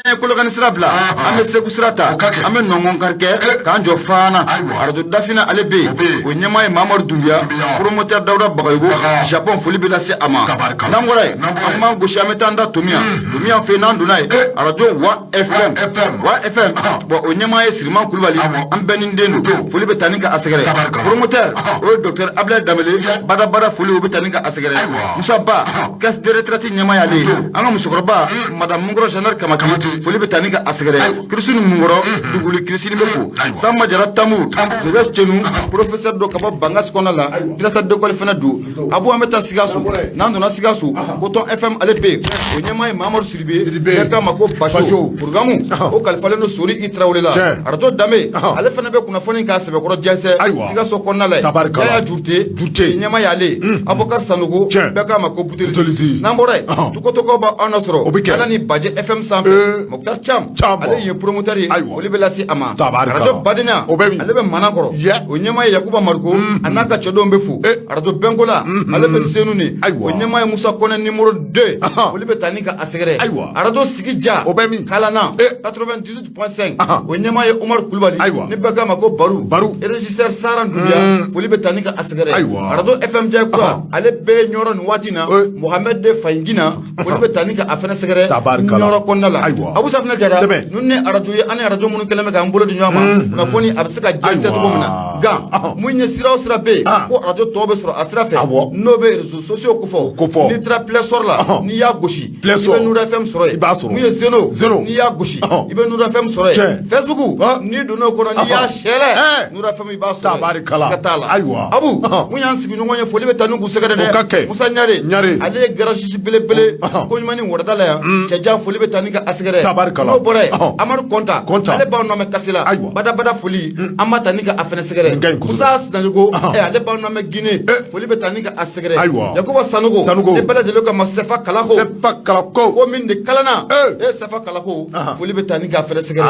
ye Kolokani sira bila, an bɛ Segu sira ta, an bɛ nɔngɔnkari kɛ k'an jɔ Fana. Arajo Dafina, ale bɛ yen, o ɲɛmaa ye Mamadu Dunbiya, promoteur Dawuda Bagayogo Japon, foli bɛ lase a ma. N'an bɔra yen, an b'an gosi, an bɛ taa an da Tomiya. Tomiya fɛ yen, n'an donna yen, arajo Wa FM, Wa FM, bon, o ɲɛmaa ye Siriman Kulubali, an bɛɛ ni den don, foli bɛ taa ni ka a sɛgɛrɛ. Promoteur, o ye docteur Ablaye Danbele, badabada foli o bɛ taa ni ka a sɛgɛrɛ. Musa Ba, caisse de retraite ɲɛmaa y'ale ye. An ka musokɔrɔba madame Munkɔrɔ Jeanne Kamati, foli bɛ taa ni ka a sɛgɛrɛ. Kirisini Munkɔrɔ duguli Kirisini bɛ fo. Sanba Jara Tamur, Joseph Cenu, professeur dɔ ka bɔ Bangas kɔnɔ la, directeur d'école fana don. Abu, an bɛ taa Sikaso. N'an donna Sikaso, Coton FM, ale bɛ yen, o ɲɛmaa ye Mamadu Sidibe, bɛɛ k'a ma ko Baso. Programme o kalifalen don Sori I Tarawele la. Arajo Danbe, ale fana bɛ kunnafoni k'a sɛbɛkɔrɔ jɛnsɛn Sikaso kɔnɔna la yen. Yaya Jurute, ɲɛmaa y'ale ye. Abubakar Sanogo, bɛɛ k'a ma ko Butelisi. N'an bɔra yen, Tukɔtɔkaw b'anw lasɔrɔ Ala ni Bajɛ FM sanfɛ. Mokhtar Cham, ale ye promoteur ye, foli bɛ lase a ma. Arajo Badenya, ale bɛ Manakɔrɔ, o ɲɛmaa ye Yakuba Mariko, a n'a ka cɛdenw bɛ fo. Arajo Bɛnkola, ale bɛ Senu de, o ɲɛmaa ye Musa Kɔnɛ numéro 2, foli bɛ taa ni ka a sɛgɛrɛ. Arajo Sigi Ja Kalana 98.5, o ɲɛmaa ye Umaru Kulubali, ni bɛɛ k'a ma ko Baru, régisseur Sara Dunbiya, foli bɛ taa ni ka a sɛgɛrɛ. Arajo FM Jɛ Kura, ale bɛ Ɲɔrɔ nin waati na, Mohamed de Fayingina, foli bɛ taa ni ka a fɛnɛ sɛgɛrɛ Ɲɔrɔ kɔnɔna la. Abu Safinɛ Jara, ninnu ni arajo ye, an ni arajo minnu kɛlen bɛ k'an bolo di ɲɔgɔn ma, kunnafoni a bɛ se ka jɛnsɛn cogo min na. Nka mun ye, sira o sira bɛ yen ko arajo tɔw bɛ sɔrɔ a sira fɛ, n'o bɛ réseaux sociaux kofɔ, n'i taara Play Store la, n'i y'a gosi, i bɛ Nour FM sɔrɔ yen. Mun ye Zeno, n'i y'a gosi, i bɛ Nour FM sɔrɔ yen. Facebook, n'i donna o kɔnɔ, n'i y'a sɛlɛ Nour FM, i b'a sɔrɔ yen, siga t'a la. Abu, mun y'an sigiɲɔgɔn ye, foli bɛ taa ni k'u sɛgɛrɛ dɛ. Musa Ɲare, ale ye garagiste belebele ko ɲuman ni wɛrɛda la yan, cɛjan, foli bɛ taa ni ka a sɛgɛrɛ. N'o bɔra yen, Amadu Kɔnta, ale b'aw nɔmɛ Kasela, badabada foli an b'a ta ni ka a fɛnɛ sɛgɛrɛ. Musa Sinajogo, ale b'aw nɔmɛ Guinée, foli bɛ taa ni ka a sɛgɛrɛ. Yakuba Sanogo, ne bɛɛ lajɛlen ka ma Sɛfa Kalako, ko min de kalanna e Sɛfa Kalako, foli bɛ taa ni ka fɛnɛ sɛgɛrɛ.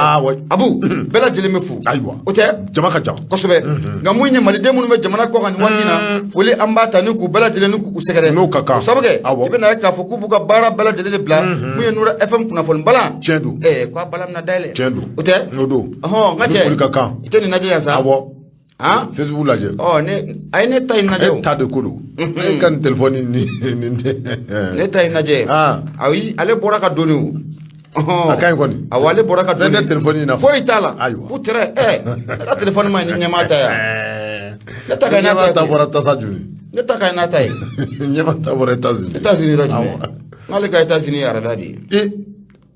Abu, bɛɛ lajɛlen bɛ fo, o tɛ jama ka ca kosɛbɛ. Nka mun ye, maliden minnu bɛ jamana kɔ kan nin waati in na, foli an b'a ta ni k'u bɛɛ lajɛlen ni k'u sɛgɛrɛ. N'o ka kan. O sabu kɛ, i bɛna ye k'a fɔ k'u b'u ka baara bɛɛ lajɛlen de bila mun ye Nura FM kunnafoni balan. Tiɲɛ don. K'a balan bɛna dayɛlɛ. Tiɲɛ don. O tɛ. N'o don. Ɔhɔn, n ka cɛ. Foli ka kan. I tɛ nin lajɛ yan sa. Awɔ. Han. Facebook lajɛ. Ɔ, ne a ye ne ta in lajɛ o. E ta de ko don. E ka nin téléphone ni nin tɛ. Ne ta in lajɛ. Ayi, ale bɔra ka doni o. A ka ɲi kɔni. Awɔ, ale bɔra ka doni. Fɛn tɛ téléphone in na. Foyi t'a la. Ayiwa. Putere, ne ka téléphone ma ɲi ni ɲɛmaa ta yan. Ne ta ka ɲi n'a ta ye. Ɲɛmaa ta bɔra tasa jumɛn? Ne ta ka ɲi n'a ta ye. Ɲɛmaa ta bɔra États-Unis. États-Unis yɔrɔ jumɛn? N'ale ka États-Unis ye arada de ye.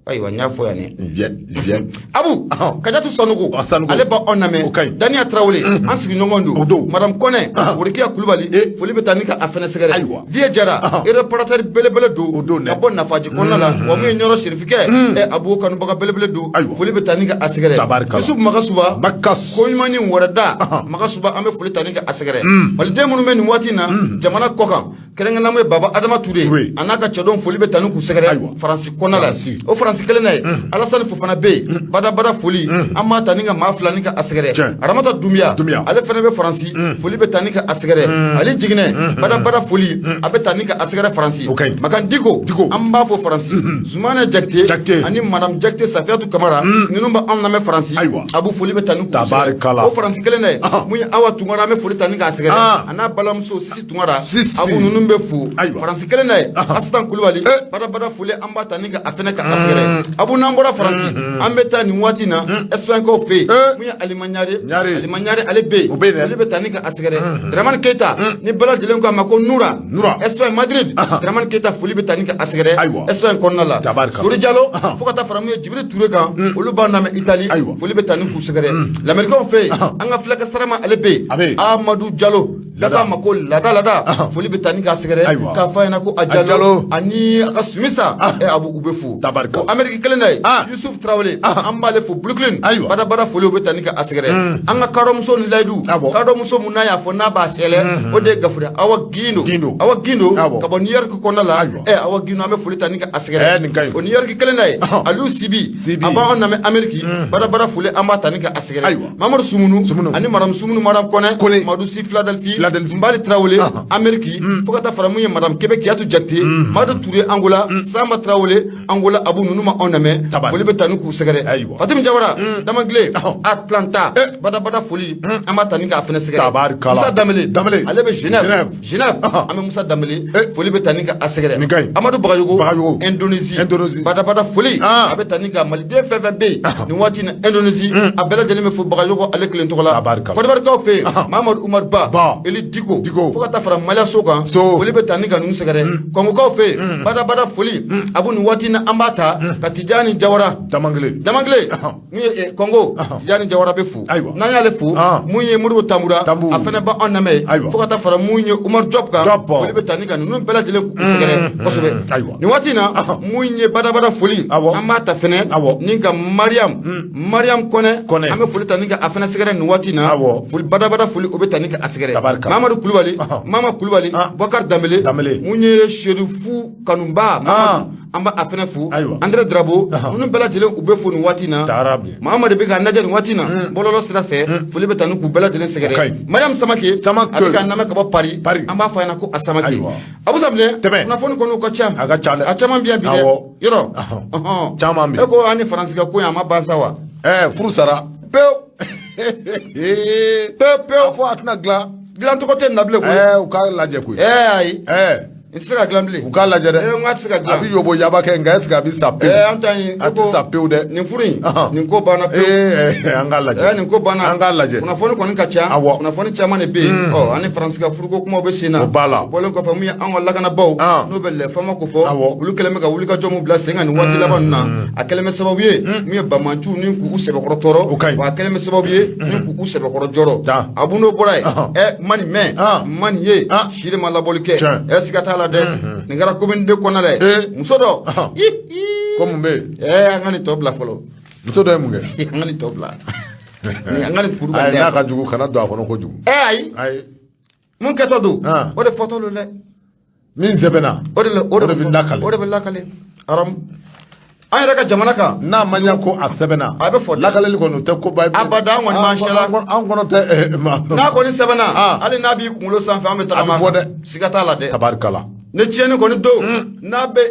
Ayiwa, n y'a fɔ yan ne. Bien, bien. Abu, Kajatu Sanogo, Sanogo, ale b'anw lamɛn. O ka ɲi. Daniya Tarawele, an sigiɲɔgɔn don. O don. Madame Kɔnɛ, Worikiya Kulubali, foli bɛ taa ni ka a fɛnɛ sɛgɛrɛ. Vieux Jara, réparateur belebele don. O don dɛ. Ka bɔ Nafaji kɔnɔna la. Wa mun ye Ɲɔrɔ Sirifikɛ, Abu kanubaga belebele don. Foli bɛ taa ni ka a sɛgɛrɛ. Tabarikala. Yusuf Magasuba, Makas. ko ɲuman ni wɛrɛda, Magasuba, an bɛ foli ta ni ka a sɛgɛrɛ. Maliden minnu bɛ nin waati in na jamana kɔ kan, kɛrɛnkɛrɛnnenya ye Baba Adama Ture, a n'a ka cɛdenw, foli bɛ taa ni k'u sɛgɛrɛ Faransi kɔnɔna la. O Faransi kelen na ye, Alasani Fofana bɛ yen, badabada foli an b'a ta ni ka maa fila ni ka a sɛgɛrɛ. Aramata Dunbiya, ale fana bɛ Faransi, foli bɛ taa ni ka a sɛgɛrɛ. Ale Jiginɛ, badabada foli a bɛ taa ni ka a sɛgɛrɛ Faransi. Makan Diko, an b'a fɔ Faransi. Zumana Jakite ani Madame Jakite Safiyatu Kamara, ninnu bɛ anw lamɛn Faransi. Abu, foli bɛ taa ni k'u sɛgɛrɛ. O Faransi kelen na ye, mun ye Awa Tunkara, an bɛ foli ta ni k'a sɛgɛrɛ, a n'a balimamuso Sisi Tunkara. Abu, ninnu bɛ fo. Faransi kelen na ye, Asitan Kulubali, badabada foli an b'a ta ni ka a fɛnɛ ka a sɛgɛrɛ. Abu, n'an bɔra Faransi, an bɛ taa nin waati in na Espagne fɛ yen. Mun ye Alima Ɲare, Alima Ɲare, ale bɛ yen, foli bɛ taa ni ka a sɛgɛrɛ. Dramani Keyita, ni bɛɛ lajɛlen ko a ma ko Nura, Espagne Madrid, Dramani Keyita, foli bɛ taa ni ka a sɛgɛrɛ Espagne kɔnɔna la. Sori Jalo, fo ka taa fara mun ye Jibiri Ture kan, olu b'an lamɛn Italie, foli bɛ taa ni k'u sɛgɛrɛ. Lamɛrikaw fɛ yen, an ka fulakɛ Sarama, ale bɛ yen, Amadu Jalo, lada ma ko lada lada, foli bɛ taa ni k'a sɛgɛrɛ k'a fɔ a ɲɛna ko a Jalo ani a ka Sumisa, Abu, u bɛ fo. O Ameriki kelen na ye, Yusuf Tarawele, an b'ale fo Brooklyn, badabada foli o bɛ taa ni ka a sɛgɛrɛ. An ka kadɔmuso ni layidu kadɔmuso mun n'a y'a fɔ n'a b'a sɛlɛ, o de ye Gafure Awa Gindo, Awa Gindo ka bɔ New York kɔnɔna la. Awa Gindo, an bɛ foli ta ni ka a sɛgɛrɛ. O New York kelen na ye, Aliou Sibi, a b'anw lamɛn Ameriki, badabada foli an b'a ta ni ka a sɛgɛrɛ. Mamadu Sumunu ani Madame Sumunu, Madame Kɔnɛ, Madu Si Philadelphie, Philadelphie. Nbali Tarawele Amérique, fo ka taa fara mun ye madame Kebe Kiyatu Jakite, Madu Ture Angola, Samba Tarawele Angola, Abu ninnu ma anw lamɛn. Tabari. Foli bɛ taa ni k'u sɛgɛrɛ. Ayiwa. Fatimi Jawara Damangile Atlanta, Eh. badabada foli an b'a ta ni k'a fɛnɛ sɛgɛrɛ. Tabarikala. Musa Danbele. Danbele. Ale bɛ Genève. Genève. Genève. An bɛ Musa Danbele foli bɛ ta ni ka a sɛgɛrɛ. Nin ka ɲi. Amadu Bagayogo. Bagayogo. Indonésie. Indonésie. Badabada foli a bɛ ta ni ka maliden fɛn fɛn bɛ yen nin waati in na Indonésie, a bɛɛ lajɛlen bɛ fo Bagayogo ale kelen tɔgɔ la. Tabarikala. Côte d'Ivoire fɛ yen, Mamadu Umar Ba. Ba. Eli Diko. Diko. Fo ka taa fara Maliyaso kan. So. Foli bɛ ta ni ka ninnu sɛgɛrɛ. Kɔngokaw fɛ yen, badabada foli a bɛ nin waati in na an b'a ta ka Tijani Jawara. Damangile. Damangile mun ye Kɔngo, Tijani Jawara bɛ fo. Ayiwa. N'an y'ale fo, mun ye Modibo Tambura, Tambu. a fana b'an lamɛn. Ayiwa. Fo ka taa fara mun ye Umar Diop kan. Diop. Foli bɛ ta ni ka ninnu bɛɛ lajɛlen k'u sɛgɛrɛ kosɛbɛ. Ayiwa. Nin waati in na, mun ye badabada foli, an b'a ta fɛnɛ ni ka Mariam Kɔnɛ. Kɔnɛ. An bɛ foli ta ni ka a fɛnɛ sɛgɛrɛ nin waati in na. Foli badabada foli o bɛ ta ni ka a sɛgɛrɛ. Tabarikala. Mamadu Kulubali, Mama Kulubali, Bɔkari Danbele. Danbele. Mun ye Serifu Kanuba Mamadu, an b'a a fɛnɛ fo. Ayiwa. André Drabo, ninnu bɛɛ lajɛlen u bɛ fo nin waati in na. Taara bi. Mamadu bɛ k'a lajɛ nin waati in na bɔlɔlɔ sira fɛ, foli bɛ ta ni k'u bɛɛ lajɛlen O ka sɛgɛrɛ. ɲi. Mariam Samake. Samake. A bɛ k'a lamɛn ka bɔ Paris. Paris. An b'a fɔ a ɲɛna ko a Samake. Ayiwa. Abu Safinɛ. Tɛmɛ. Kunnafoni kɔni ka ca. A ka ca dɛ. A caman bɛ yan bi dɛ. Awɔ. Yɔrɔ. Ɔhɔn. Ɔhɔn. Caman bɛ yen. E ko an ni Faransi ka ko in a ma ban sa wa? Furu sara. Pewu pewu pewu. A fɔ a tɛna dilan. Dilan tɔgɔ tɛ nin na bilen koyi. U k'a lajɛ koyi. Ayi, n tɛ se ka dilan bilen. U k'a lajɛ dɛ. N k'a tɛ se ka A dilan. bɛ yobo yaba kɛ, nka est ce que a bɛ sa pewu? An ta in. A tɛ sa pewu dɛ. Nin furu in, nin ko banna pewu. An k'a lajɛ. Nin ko banna. An k'a lajɛ. Kunnafoni kɔni ka ca. Awɔ. Kunnafoni caman de bɛ yen. Ɔ, ani Faransi ka furuko kumaw bɛ sen na. O b'a la. O bɔlen kɔfɛ, mun ye an ka lakanabaw n'o bɛ lɛfama ko fɔ. Awɔ. Olu kɛlen bɛ ka wulikajɔ mun bila sen kan nin waati laban ninnu na, a kɛlen bɛ sababu ye min ye banbaanciw ni k'u sɛbɛkɔrɔ tɔɔrɔ. O ka ɲi. Wa a kɛlen bɛ sababu ye ni k'u sɛbɛkɔrɔ jɔrɔ. Ja. Abu n'o bɔra yen, ma nin mɛn, ma nin ye, si de ma labɔli kɛ. Tiɲɛ. Siga t'a la dɛ. Nin kɛra commune 2 kɔnɔna la ye. Muso dɔ. Ko mun bɛ yen? An ka nin tɔ bila fɔlɔ. Muso dɔ ye mun kɛ? An ka nin tɔ bila. An ka nin kuru Ayi, ka n'a ka jugu, kana don a kɔnɔ kojugu. Ayi. Ayi. Mun kɛtɔ don, o de fɔtɔ don dɛ. Min sɛbɛnna. O de la, o de O de bɛ lakale. O de bɛ lakale. Aramu. An yɛrɛ ka jamana kan. N'a ma ɲɛ ko a sɛbɛnna. A bɛ fɔ dɛ. Lakaleli kɔni o tɛ koba ye. Abada, an kɔni m'an sela. An kɔnɔ tɛ ma. N'a kɔni sɛbɛnna, hali n'a b'i kunkolo sanfɛ, an bɛ tagama. A bɛ fɔ dɛ. Siga t'a la dɛ. Tabarikala. Ni tiɲɛni kɔni don, n'a bɛ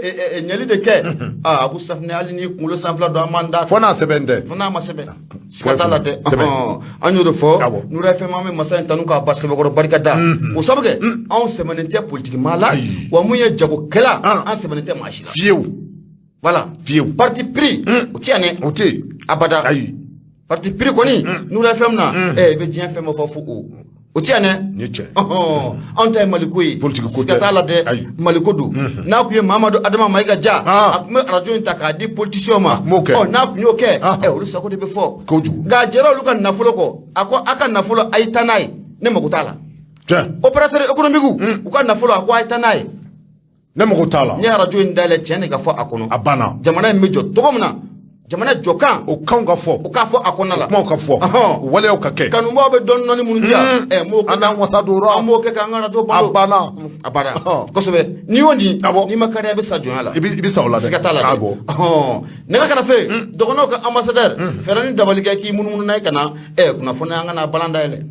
ɲɛli de kɛ, Abu Safinɛ, hali n'i kunkolo sanfɛla don, an b'an da. Fo n'a sɛbɛn tɛ. Fo n'a ma sɛbɛn. Siga t'a la dɛ. Tɛmɛ. An y'o de fɔ. Awɔ. Nura FM, an bɛ masa in tanu k'a ba sɛbɛkɔrɔ barika da. O sabu kɛ, anw sɛmɛnen tɛ politiki maa la. Ayi. Wa mun ye jagokɛla, an sɛmɛnen tɛ maa si la. Fiyewu. Voilà. Fiyewu. Parti pris, o tɛ yan dɛ. O tɛ yen. Abada. Ayi. Parti pris kɔni, Nura FM na, i bɛ diɲɛ fɛn bɛɛ fɔ fo o. O tɛ yan dɛ. Nin ye tiɲɛ. Anw ta ye Maliko ye. Politique ko Siga tɛ. t'a la dɛ. Ayi. Maliko don. N'a kun ye Mamadu Adama Mayiga ja, a tun bɛ arajo in ta k'a di politicien ma. A tun b'o kɛ. Ɔ, n'a kun y'o kɛ, olu sago de bɛ fɔ. Kojugu. Nka a jɛra olu ka nafolo kɔ. A ko a ka nafolo, a ye taa n'a ye. Ne mago t'a la. Tiɲɛ. Opérateur économique, u ka nafolo, a ko a ye taa n'a ye. Ne mago t'a la. N ye arajo in dayɛlɛ, tiɲɛ de ka fɔ a kɔnɔ. A banna. Jamana in bɛ jɔ cogo min na, jamana jɔkan, O kanw ka fɔ. o k'a fɔ a kɔnɔna la. Kumaw ka fɔ. O waleyaw ka kɛ. Kanubaw bɛ dɔɔni dɔɔni minnu di yan, n b'o kɛ. An n'an wasa don o rɔ. An b'o kɛ k'an ka arajo balo. A banna. A banna. Kosɛbɛ. N'i y'o di, Awɔ. n'i ma kariya, i bɛ sa jɔnya la. I bɛ sa o la dɛ. Siga t'a la dɛ. Awɔ. Nɛgɛ kɛrɛfɛ, dɔgɔnɔw ka ambassadeur, fɛɛrɛ ni dabali kɛ k'i munumunu n'a ye ka na, kunnafoni an ka na balan dayɛlɛ.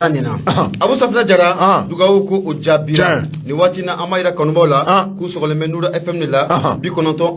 Ɲina. Abu Safinɛ Jara, dugawu ko o jaabira. Tiɲɛ. Nin waati in na, an b'a yira kanubaw la k'u sɔgɔlen bɛ Nura FM de la, 94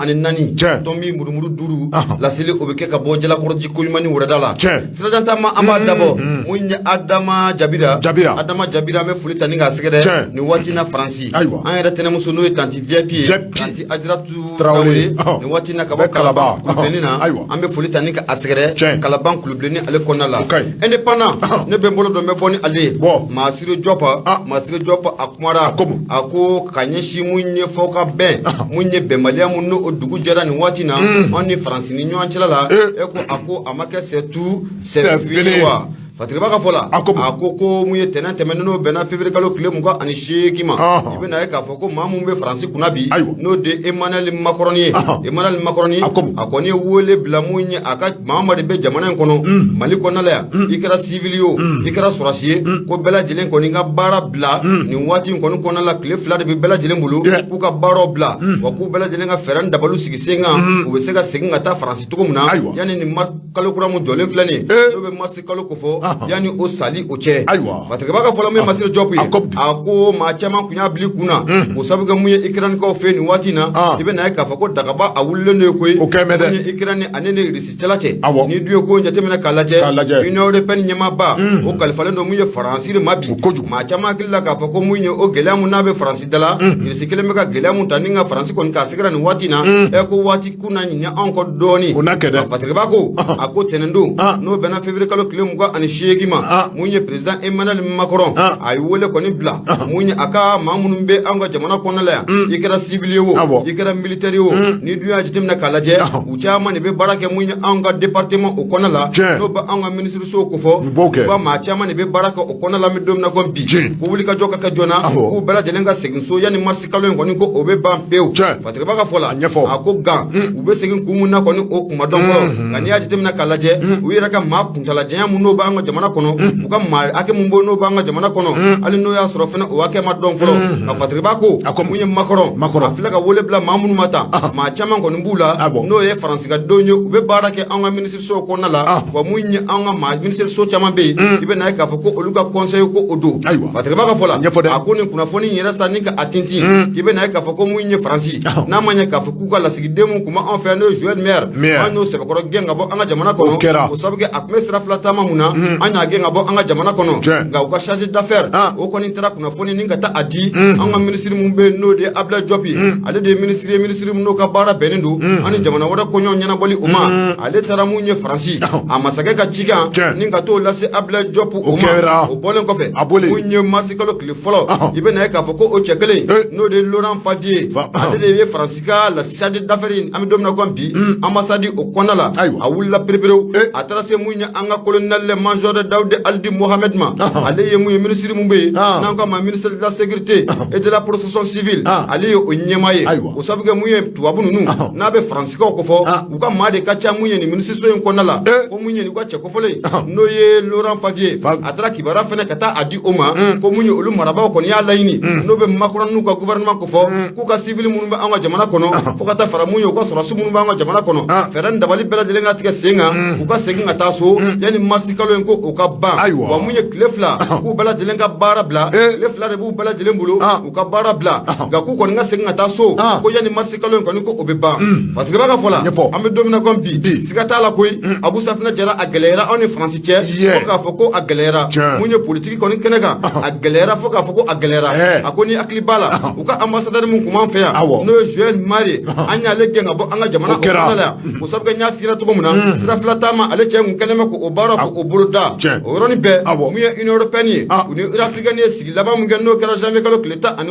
Tiɲɛ. tɔnbi murumuru 5, laseli o bɛ kɛ ka bɔ Jalakɔrɔji koɲuman wɛrɛda la. Tiɲɛ. Sirajan taama, an b'a dabɔ mun ye Adama Jabira. Jabira. Adama Jabira, an bɛ foli ta ni k'a sɛgɛrɛ. Tiɲɛ. Nin waati in na Faransi. Ayiwa. An yɛrɛ tɛnɛmuso n'o ye tanti VIP ye. VIP. Tanti Adiratu Tarawele. Tarawele. Nin waati in na ka bɔ Bɛ Kalaban. Kalaban Kulubilenni na. Ayiwa. An bɛ foli ta ni k'a sɛgɛrɛ. Tiɲɛ. Kalaban Kulubilenni ale kɔnɔna la. O ka ɲi. Indépendant, ne bɛ n bolo dɔn n bɛ bɔ ni ale ye. Bɔ. Masire Jɔp, Masire Jɔp a kumara. A ko mun? A ko ka ɲɛsin mun ye fɔ ka bɛn, mun ye bɛnbaliya mun n'o dugu jɛra nin waati na, anw ni Faransi ni ɲɔgɔn cɛla la, e ko a ko a ma kɛ c'est tout, c'est C'est fini fini. wa. Fatiriba ka fɔ la, A ko mun? a ko ko mun ye tɛnɛn tɛmɛnen n'o bɛnna février kalo tile 28 ma, i bɛna ye k'a fɔ ko maa mun bɛ Faransi kunna bi, Ayiwa. n'o de Emmanuel Macron ye. Emmanuel Macron, A ko mun? a kɔni ye wele bila mun ye a ka maa ma de bɛ jamana in kɔnɔ, Mali kɔnɔna la yan, i kɛra civil ye o, i kɛra sɔrɔsi ye, ko bɛɛ lajɛlen kɔni ka baara bila nin waati in kɔni kɔnɔna la. Tile 2 de bɛ bɛɛ lajɛlen bolo k'u ka baaraw bila, wa k'u bɛɛ lajɛlen ka fɛɛrɛ ni dabaliw sigi sen kan, u bɛ se ka segin ka taa Faransi cogo min na, Ayiwa. yanni nin kalo kura mun jɔlen filɛ nin ye, n'o bɛ mars kalo ko fɔ. Yanni o sali o cɛ, Ayiwa. Fatigɛba ka fɔlɔ, min Masire Jɔpu ye, A ko di? A ko maa caman kun y'a bila i kun na, o sabu kɛ mun ye Ikɛrɛnikaw fɛ nin waati in na, i bɛ na ye k'a fɔ ko dagaba a wulilen de ye koyi. O kɛ mɛn dɛ. Mun ye Ikɛrɛni ani ni Irisi cɛla cɛ. Awɔ. Ni dun ye ko jateminɛ k'a lajɛ, K'a lajɛ. Union européenne ɲɛmaaba o kalifalen don mun ye Faransi de ma bi. O kojugu. Maa caman hakili la k'a fɔ ko mun ye o gɛlɛya mun n'a bɛ Faransi da la, Irisi kelen bɛ ka gɛlɛya mun ta ni ka Faransi kɔni k'a sɛgɛrɛ nin waati in na, ɛ ko waati kun na ɲinɛ anw kɔ dɔɔni. O na kɛ dɛ. Fatigɛba ko a ko tɛnɛndon, n'o bɛnna février kalo tile 28 ma, mun ye président Emmanuel Macron, a ye wele kɔni bila mun ye a ka maa minnu bɛ an ka jamana kɔnɔna la yan, i kɛra civil ye o, i kɛra militaire ye o, ni dun y'a jateminɛ k'a lajɛ, u caman de bɛ baara kɛ mun ye anw ka département o kɔnɔna la, n'o bɛ anw ka minisiriso ko fɔ. U b'o kɛ. U ka maa caman de bɛ baara kɛ o kɔnɔna la. An bɛ don min na komi bi, ko wulikajɔ ka kɛ joona, k'u bɛɛ lajɛlen ka segin so yanni mars kalo in kɔni ko o bɛ ban pewu. Fatigɛba ka fɔ la, A ɲɛfɔ. A ko gan u bɛ segin kun mun na kɔni, o kuma dɔn fɔlɔ. Nka n'i y'a jateminɛ k'a lajɛ, u yɛrɛ ka maa kuntalajanya mun n'o b'an ka jamana kɔnɔ, u ka maa hakɛ mun b'o n'o b'an ka jamana kɔnɔ, hali n'o y'a sɔrɔ fɛnɛ o hakɛ ma dɔn fɔlɔ. Nka Fatigɛba ko A ko mun ye Macron, Macron. a filɛ ka wele bila maa minnu ma tan, maa caman kɔni b'u la, Ah bon. n'o ye Faransi ka denw ye, u bɛ baara kɛ an ka minisirisow kɔnɔna la. Wa mun ye an ka maa minisiriso caman bɛ yen, i bɛ na ye k'a fɔ ko olu ka conseil ko o don. Ayiwa. Fatigɛba ka fɔ la, Ɲɛfɔ dɛ. A ko nin kunnafoni in yɛrɛ sa ni ka a tintin, i bɛ na ye k'a fɔ ko mun ye Faransi, n'a ma ɲɛ k'a fɔ k'u ka lasigiden mun kun bɛ anw fɛ yan, n'o ye Joël Maire, Maire. an y'o sɛbɛkɔrɔ gɛn ka bɔ an ka jamana kɔnɔ. O kɛra. O sababu kɛ a tun bɛ sira fila taama mun na, an y'a gɛn ka bɔ an ka jamana kɔnɔ. Nka u ka chargé d'affaires o kɔni taara kunnafoni ni ka taa a di an ka minisiri mun bɛ yen, n'o de ye Abdoulaye Diop ye. Ale de ye minisiri ye, minisiri mun n'o ka baara bɛnnen don an ni jamana wɛrɛ koɲɔgɔn ɲɛnabɔli o ma. Ale taara mun ye Faransi a masakɛ ka cikan ni ka t'o lase Abdoulaye Diop o ma. Kɛra. O bɔlen kɔfɛ, A bɔlen. mun ye mars kalo tile fɔlɔ, i bɛ na ye k'a fɔ ko o cɛ kelen, n'o de ye Laurent Favier, ale de ye Faransi ka la chargé d'affaires ye, an bɛ don min na komi bi, ambassade o kɔnɔna la. A wulila pereperew, a taara se mun ye an ka colonel major Daoud Aldi Mohamed ma. Ale ye mun ye minisiri mun bɛ yen, n'an k'a ma ministre de la sécurité et de la protection civile, ale ye o ɲɛmaa ye. O sababu kɛ mun ye tubabu ninnu n'a bɛ Faransikaw ko fɔ, u ka maa de ka ca mun ye nin minisiriso in kɔnɔna la. Ko mun ye nin u ka cɛ kofɔlen, n'o ye Laurent Favier, a taara kibaruya fɛnɛ ka taa a di o ma, ko mun ye olu marabaaw kɔni y'a laɲini, n'o bɛ Macron n'u ka gouvernement ko fɔ, k'u ka civil minnu bɛ an ka jamana kɔnɔ, fo ka taa fara mun ye u ka sɔrɔdasi minnu bɛ an ka jamana kɔnɔ, fɛɛrɛ ni dabali bɛɛ lajɛlen ka tigɛ sen kan, u ka segin ka taa so yanni mars kalo in ko o ka ban. Wa mun ye tile 2, k'u bɛɛ lajɛlen ka baara bila, tile 2 de b'u bɛɛ lajɛlen bolo, u ka baara bila, nka k'u kɔni ka segin ka taa so ko yanni mars kalo in kɔni ko o bɛ ban. Fatigɛba ka fɔ la, an bɛ don min na komi bi, siga t'a la koyi, Abu Safinɛ Jara, a gɛlɛyara anw ni Faransi cɛ fo k'a fɔ ko a gɛlɛyara. Mun ye politiki kɔni kɛnɛ kan, a gɛlɛyara fo k'a fɔ ko a gɛlɛyara. A ko ni hakili b'a la, u ka ambassadeur mun kun b'an fɛ yan, n'o ye Joël Maire, an y'ale gɛn ka bɔ an ka jamana O kɛra. kɔnɔna la yan. O sababu kɛ n y'a f'i ɲɛna cogo min na, sira fila taama, ale cɛ kun kɛlen bɛ k'o baara k'o bolo da. O yɔrɔnin bɛɛ, mun ye Union européenne ye, u ni Union africaine ye sigi laban mun kɛ, n'o kɛra janvier kalo tile 17,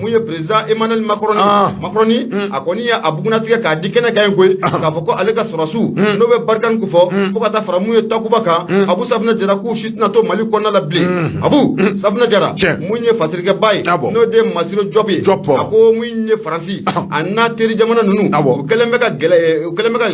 mun ye président Emmanuel Macron, Macron a kɔni ye a bugunnatigɛ k'a di kɛnɛ kan yen koyi, k'a fɔ ko ale ka sɔrɔdasiw n'o bɛ Barkhane ko fɔ, fo ka taa fara mun ye Takuba kan, Abu Safinɛ Jara, k'u si tɛna to Mali kɔnɔna la bilen. Abu Safinɛ Jara, mun ye fatirikɛba ye, n'o de ye Masire Diop ye, a ko mun ye Faransi a n'a teri jamana ninnu, u kɛlen bɛ ka gɛlɛ, u kɛlen bɛ ka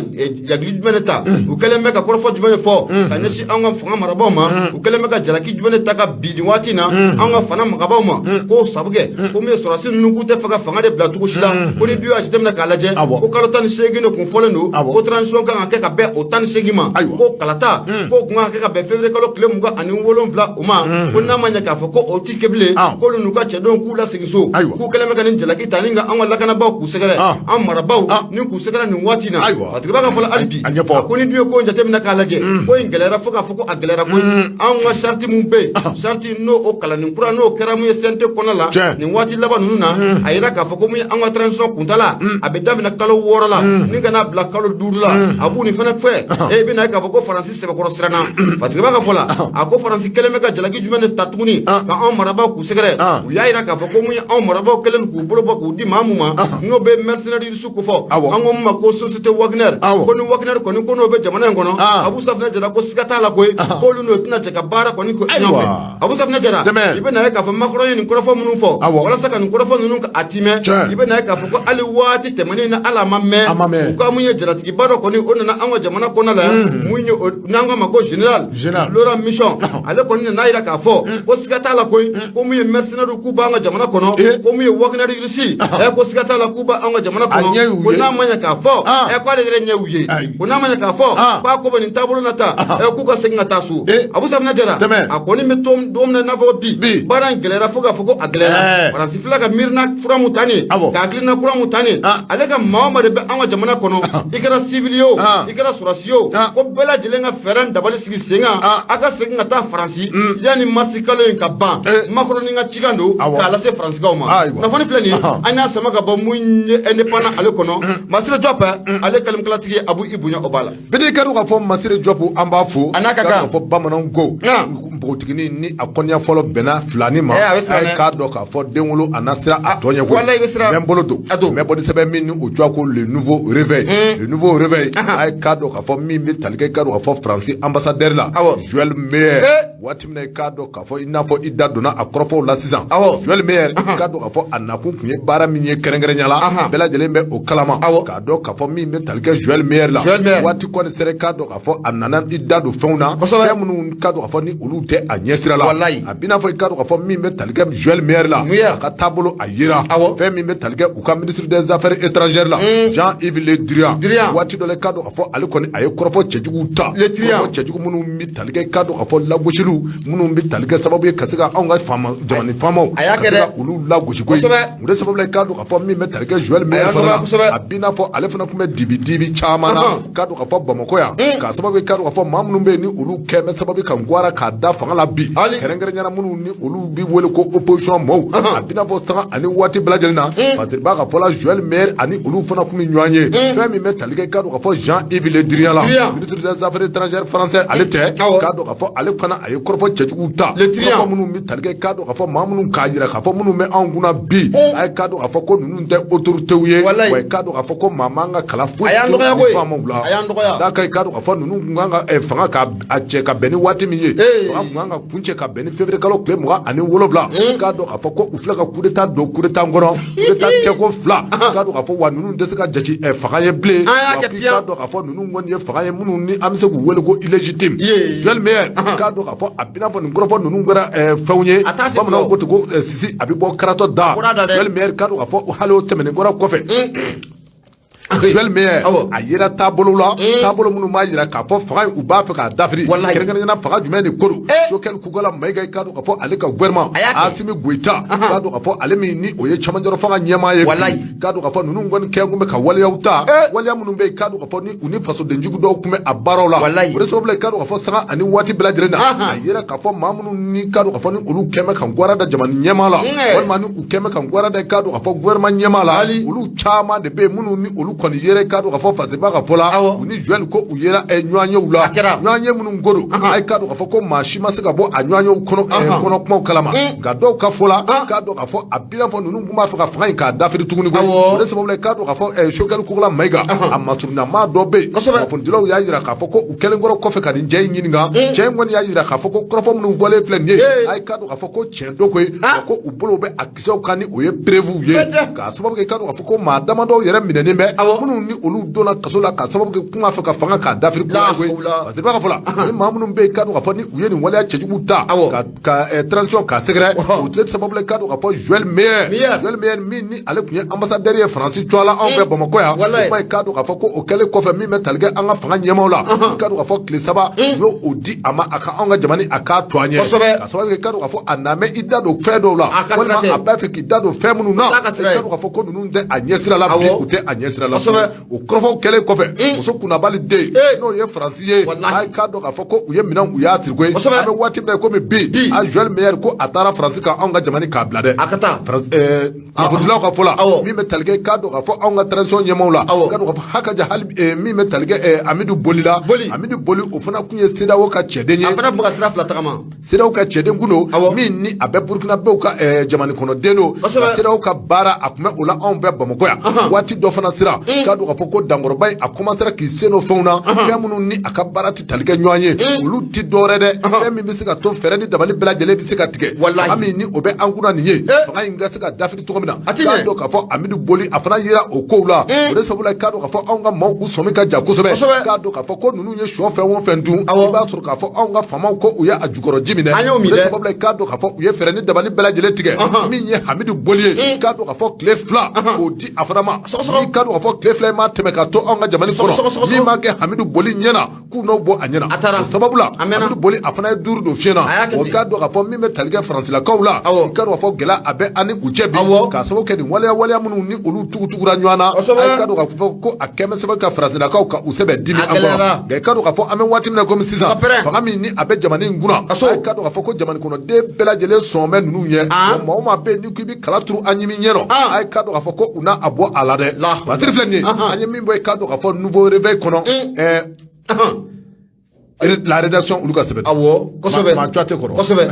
jagili jumɛn de ta, u kɛlen bɛ ka kɔrɔfɔ jumɛn de fɔ ka ɲɛsin an ka fanga marabaaw ma, u kɛlen bɛ ka jalaki jumɛn de ta ka bi nin waati in na an ka fanga marabaaw ma, ko sabu kɛ ko min ye sɔrɔdasi ninnu k'u tɛ fɛ ka fanga de bila cogo si la, ko ni du y'a jateminɛ k'a lajɛ, ko kalo 18 de kun fɔlen don, ko transition kan ka kɛ ka bɛn o 18 ma, ko kalata ko kun kan ka kɛ ka bɛn février kalo tile 27 o ma, ko n'a ma ɲɛ k'a fɔ ko o ti kɛ bilen, k'olu n'u ka cɛdenw k'u lasegin so, k'u kɛlen bɛ ka nin jalaki ta ni ka an ka lakanabaaw k'u sɛgɛrɛ, an marabaaw ni k'u sɛgɛrɛ nin waati in na. Fatigiba ka fɔ la hali bi, a ko ni du ye ko in jateminɛ k'a lajɛ, ko in gɛlɛyara fo k'a fɔ ko a gɛlɛyara koyi. Anw ka charte mun bɛ yen, charte n'o o kalannin kura n'o kɛra mun ye CNT kɔnɔ la nin waati laban ninnu na, a yira k'a fɔ ko mun ye an ka transition kuntala a bɛ daminɛ kalo 6 la ni ka n'a bila kalo 5 la. A b'u nin fana fɛ, e bɛna ye k'a fɔ ko Faransi sɛbɛkɔrɔ siranna. Fatigiba ka fɔ la, a ko Faransi kɛlen bɛ ka jalaki jumɛn de ta tuguni ka anw marabaaw k'u sɛgɛrɛ? U y'a yira k'a fɔ ko mun ye anw marabaaw kɛlen k'u bolo bɔ k'u di maa mun ma, n'o bɛ mercenaires russe ko fɔ, an ko mun ma ko société Wagner, ko ni Wagner kɔni ko n'o bɛ jamana in kɔnɔ, Abu Safinɛ Jara, ko siga t'a la koyi, k'olu n'o tɛna jɛ ka baara kɔni kɛ ɲɔgɔn fɛ. Abu Safinɛ Jara, i bɛ na ye k'a fɔ Macron ye nin kɔrɔfɔ minnu fɔ walasa ka nin kɔrɔfɔ ninnu ka a timɛ, i bɛ na ye k'a fɔ ko hali waati tɛmɛnen na, hali a ma mɛn, u ka mun ye jalatigiba dɔ kɔni o nana an ka jamana kɔnɔ la yan, mun ye n'an k'a ma ko général Laurent Michon, ale kɔni nana yira k'a fɔ ko siga t'a la koyi, ko mun ye mercenaires k'u b'an ka jamana kɔnɔ, ko mun ye Wagner Russie, ko siga t'a la k'u b'an ka jamana kɔnɔ, ko n'a ma ɲɛ k'a fɔ k'ale yɛrɛ ɲɛ y'u ye, ko n'a ma ɲɛ k'a fɔ k'a ko bɛ nin taabolo na ta, k'u ka segin. segin ka taa so. Eh. Abu Safinɛ Jara, Tɛmɛ. a kɔni bɛ to don min na i n'a fɔ bi, Bi. baara in gɛlɛyara fo k'a fɔ ko a gɛlɛyara. Eh. Faransi filɛ ka miirina kura mun ta nin, Awɔ. ka hakilina kura mun ta nin, Ah. ale ka maa o maa de bɛ an ka jamana kɔnɔ, i kɛra civil ye o, Ah. i kɛra sɔrɔdasi ye o, Ah. ko bɛɛ lajɛlen ka fɛɛrɛ ni dabali sigi sen kan, Ah. a ka segin ka taa Faransi yanni mars kalo in ka ban. Eh. Macron ka cikan don Awɔ. k'a lase Faransikaw ma. Ayiwa. Kunnafoni filɛ nin ye, Ahan. an y'a sama ka bɔ mun ye Indépendant ale kɔnɔ. Masire Diop, ale kalimkalatigi Abu, i bonya o b'a la. Bidi ka dɔn k'a fɔ Masire Diop, an b'a fo. A n'a ka kan. K'a fɔ bamananw ko Ah. npogotiginin ni a kɔniya fɔlɔ bɛnna filani ma, Eh, a bɛ siran a ye dɛ. k'a dɔn k'a fɔ den wolo a na siran a Ah, tɔ ɲɛ koyi. walayi, i bɛ siran. N bɛ n bolo don. A don. N bɛ bɔ ni sɛbɛn min ni o tɔgɔ ko Le Nouveau Réveil. Le Nouveau Réveil, Ahan. a ye k'a dɔn k'a fɔ min bɛ tali kɛ, k'a dɔn k'a fɔ Faransi ambassadeur la, Awɔ. Joël Meyer. Eh. Waati min na i k'a dɔn k'a fɔ i n'a fɔ i da donna a kɔrɔfɔw la sisan, Awɔ. Joël Meyer, i k'a dɔn k'a fɔ a nakun tun ye baara min ye kɛrɛnkɛrɛnya la, Ahan. bɛɛ lajɛlen bɛ o kalama. Awɔ. K'a dɔn k'a fɔ min bɛ tali kɛ Joël Meyer la, Joël Meyer. waati kɔni sera, i k'a dɔn k'a fɔ a nana i da don fɛnw na, Kosɛbɛ. fɛn minnu k'a dɔn k'a fɔ ni olu tɛ a ɲɛsira la. Walayi. A b'i n'a fɔ i k'a dɔn k'a fɔ min bɛ tali kɛ Joël Meyer la, Meyer. a ka taabolo a yera. Awɔ. Fɛn min bɛ tali kɛ u ka ministre des Affaires étrangères la, Jean-Yves Le Drian, Drian. waati dɔ la, i k'a dɔn k'a fɔ ale kɔni a ye kɔrɔfɔ cɛjuguw ta, Le Drian. kɔrɔfɔ cɛjugu minnu bɛ tali kɛ, i k'a dɔn k'a fɔ lagosiliw minnu bɛ tali kɛ sababu ye ka se ka anw ka faama jamana faamaw A y'a ka kɛ se dɛ. ka olu lagosi koyi. Kosɛbɛ. O de sababu la, i k'a dɔn k'a fɔ min bɛ tali kɛ Joël Meyer A y'a fana la, dɔgɔya kosɛbɛ. a b'i n'a fɔ ale fana tun bɛ dibi dibi caman na, k'a dɔn k'a fɔ Bamakɔ yan, k'a sababu kɛ, k'a dɔn k'a fɔ maa minnu bɛ yen ni olu kɛ bɛ sababu ka ngwara k'a da fanga la bi, Ali. kɛrɛnkɛrɛnnenya la minnu ni olu bɛ wele ko opposition mɔɔw, a b'i n'a fɔ sanga ani waati bɛɛ lajɛlen na, parce que b'a ka fɔ la, Joël Meyer ani olu fana tun bɛ ɲɔgɔn ye. Fɛn min bɛ tali kɛ, k'a dɔn k'a fɔ Jean-Yves Le Drian la, Drian. ministre des Affaires étrangères français, ale tɛ, Awɔ. k'a dɔn k'a fɔ ale fana a ye kɔrɔfɔ cɛjuguw ta, Le Drian. kɔrɔfɔ minnu bɛ tali kɛ, k'a dɔn k'a fɔ maa minnu k'a jira k'a fɔ minnu bɛ anw kunna bi, a ye k'a dɔn k'a fɔ ko ninnu tɛ autorités ye. Walayi. Wa k'a dɔn k'a fɔ ko maa man ka kala foyi A y'an tɛ dɔgɔya u ni koyi. faamaw la. A y'an dɔgɔya. D'a kan, i k'a dɔn k'a fɔ ninnu tun kan ka fanga ka a cɛ ka bɛn ni waati min ye, Ee. fanga tun kan ka kuncɛ ka bɛn ni février kalo tile 27, k'a dɔn k'a fɔ ko u filɛ ka coup d'état don coup d'état kɔnɔ, coup d'état kɛko fila, k'a dɔn k'a fɔ wa ninnu tɛ se ka jate fanga ye bilen. An y'a Wa kɛ k'i piyan. k'a dɔn k'a fɔ ninnu kɔni ye fanga ye minnu ni an bɛ se k'u wele ko illégitime. Ye. Joël Meyer, k'a dɔn k'a fɔ a bɛna fɔ nin kɔrɔfɔ ninnu kɛra fɛnw ye. A t'a se Bamananw fɔ. ko ten ko sisi a bɛ bɔ karatɔ da. Bɔra da dɛ. Joël Meyer, k'a dɔn k'a fɔ hali o tɛmɛnen kɔrɔ kɔfɛ, Joël Meyer Awɔ. a yera taabolo la, taabolo minnu b'a jira k'a fɔ fanga in u b'a fɛ k'a dafiri. Walahi. Kɛrɛnkɛrɛnnenya fanga jumɛn de ko don? Eh. Choguel Kokalla Maïga, i k'a dɔn k'a fɔ ale ka gouvernement, A y'a kɛ. Assimi Goïta, k'a dɔn k'a fɔ ale min ni o ye cɛmancɛrɔ fanga ɲɛmaa ye bi, Walahi. k'a dɔn k'a fɔ ninnu kɔni kɛ kun bɛ ka waleyaw ta, Eh. waleya minnu bɛ yen, k'a dɔn k'a fɔ ni u ni fasodenjugu dɔw tun bɛ a baaraw la. Walahi. O de sababu la, i k'a dɔn k'a fɔ sanga ani waati bɛɛ lajɛlen na, a yera k'a fɔ maa minnu ni k'a dɔn k'a fɔ ni olu kɛn bɛ ka gwara da jamana ɲɛmaa la, walima ni u kɛn bɛ ka gwara da, i k'a dɔn k'a fɔ gouvernement ɲɛmaa la, Ali. olu caman de bɛ yen minnu ni olu kɔni yera, i k'a dɔn k'a fɔ Fatiba ka fɔ la, Awɔ. u ni Joël ko u yera ɲɔgɔnyew la. A kɛra. Ɲɔgɔnye minnu ko don, a ye k'a dɔn k'a fɔ ko maa si ma se ka bɔ a ɲɔgɔnyew kɔnɔ kɔnɔ kumaw kalama. Nka dɔw ka fɔ la, k'a dɔn k'a fɔ a b'i n'a fɔ ninnu tun b'a fɛ ka fanga in k'a dafiri tuguni koyi. Awɔ. O de sababu la, i k'a dɔn k'a fɔ Choguel Kokalla Maïga a masurunnamaa dɔ bɛ yen. Kunnafonidilaw y'a jira k'a fɔ ko u kɛlen kɔrɔ kɔfɛ ka nin cɛ in ɲininka, cɛ in kɔni y'a jira k'a fɔ ko kɔrɔfɔ minnu fɔlen filɛ nin ye, a ye k'a dɔn k'a fɔ ko tiɲɛ don koyi, wa ko u bolo bɛ a kisɛw kan ni o ye preuve ye, k'a sababu kɛ, i k'a dɔn k'a fɔ ko maa damadɔw yɛrɛ minɛnen bɛ, minnu ni olu donna kaso la k'a sababu kɛ kuma fɛ ka fanga k'a dafiri La koyi. hawla. Parce que i b'a ka fɔ la, ni maa minnu bɛ yen, k'a dɔn k'a fɔ ni u ye nin waleya cɛjugu ta ka transition k'a sɛgɛrɛ, o tɛ sababu la, i k'a dɔn k'a fɔ Joël Meyer, Meyer. Joël Meyer min ni ale tun ye ambassadeur ye Faransi tɔgɔ la anw fɛ Bamakɔ yan, Walayi. o kuma, i k'a dɔn k'a fɔ ko o kɛlen kɔfɛ, min bɛ tali kɛ an ka fanga ɲɛmaaw la, i k'a dɔn k'a fɔ tile 3 u y'o o di a ma, a ka anw ka jamana a k'a to an ɲɛ, k'a sababu kɛ, i k'a dɔn k'a fɔ a na mɛ i da don fɛn dɔw la, A ka sira walima tɛ. a b'a fɛ k'i da don fɛn minnu na, N'a ka sira i ye. k'a dɔn k'a fɔ ko ninnu tɛ a ɲɛsira la bi, u tɛ a ɲɛsira la. O kɔrɔfɔw kɛlen kɔfɛ, muso kunnabali den, n'o ye Faransi ye, Walahi. a k'a dɔn k'a fɔ ko u ye minɛn u y'a siri koyi. An bɛ waati min na komi bi, Bi. a Joël Meyer ko a taara Faransi ka anw ka jamana k'a bila dɛ. A ka taa. Faransi kunnafonidilaw ka fɔ la, min bɛ tali kɛ, k'a dɔn k'a fɔ anw ka transition ɲɛmaaw la, k'a dɔn k'a fɔ hakaja hali min bɛ tali kɛ Amidu Boli la. Boli. Amidu Boli, o fana tun ye CEDEAO ka cɛden ye. A fana tun bɛ ka sira fila tagama. CEDEAO ka cɛden kun don, min ni a bɛ Burukinabew ka jamana kɔnɔden don. Kosɛbɛ. Ka CEDEAO ka baara a tun bɛ o la anw fɛ Bamakɔ yan. Waati dɔ fana sera, k'a dɔn k'a fɔ ko dankɔrɔba in a commencera k'i sen don fɛnw na, fɛn minnu ni a ka baara tɛ tali kɛ ɲɔgɔn ye, olu tɛ dɔwɛrɛ dɛ, fɛn min bɛ se ka to fɛɛrɛ ni dabali bɛɛ lajɛlen bɛ se ka tigɛ. Walahi. Fanga min ni o bɛ an kunna nin ye, fanga in ka se ka dafiri cogo min na, A ti k'a ɲɛ. dɔn k'a fɔ Amidu Boli a fana yera o kow la. O de sababu la, k'a dɔn k'a fɔ anw ka maaw u sɔmi ka ja kosɛbɛ, Kosɛbɛ. k'a dɔn k'a fɔ ko ninnu ye sɔ fɛn o fɛn dun, i b'a sɔrɔ k'a fɔ anw ka faamaw ko u ye a jukɔrɔ ji ji min dɛ. An y'o min O de dɛ. sababu la, i k'a dɔn k'a fɔ u ye fɛɛrɛ ni dabali bɛɛ lajɛlen tigɛ. Min ye Hamidu Boli ye, i k'a dɔn k'a fɔ tile 2 k'o di a fana ma. Sɔgɔsɔgɔ. I k'a dɔn k'a fɔ tile 2 in ma tɛmɛ ka to anw ka jamana Sɔgɔsɔgɔ, kɔnɔ, sɔgɔsɔgɔ. min b'a kɛ Hamidu Boli ɲɛna, k'u n'o bɔ a ɲɛna. A taara. O sababu la, A mɛnna. Hamidu Boli, a fana ye duuru don fiɲɛ na. A y'a kɛ O ten. k'a dɔn k'a fɔ min bɛ tali kɛ Faransilakaw la, i k'a dɔn k'a fɔ gɛlɛya a bɛ an ni u cɛ bi, k'a sababu kɛ nin waleya waleya minnu ni olu tugutugura ɲɔgɔn na. A ye k'a dɔn k'a fɔ ko a kɛmɛ sɛbɛn ka Faransilakaw ka u sɛbɛn dimi A an kɔrɔ. gɛlɛyara. Nka i k'a dɔn k'a fɔ an bɛ waati min na komi sisan, Ka pɛrɛn. fanga min ni a bɛ jamana in kunna, a ye k'a dɔn k'a fɔ ko jamana kɔnɔden bɛɛ lajɛlen sɔn bɛ ninnu ɲɛ. Wa maa o maa bɛ yen ni k'i bɛ kala turu an ɲimi ɲɛ nɔ, a ye k'a dɔn k'a fɔ ko u n'a a bɔ a la dɛ. La. Batiri filɛ nin ye, an ye min bɔ, i k'a dɔn k'a fɔ Nouveau Réveil kɔnɔ, la rédaction, olu ka sɛbɛn. Awɔ, kosɛbɛ. Maa tɛ kɔrɔ. Kosɛbɛ,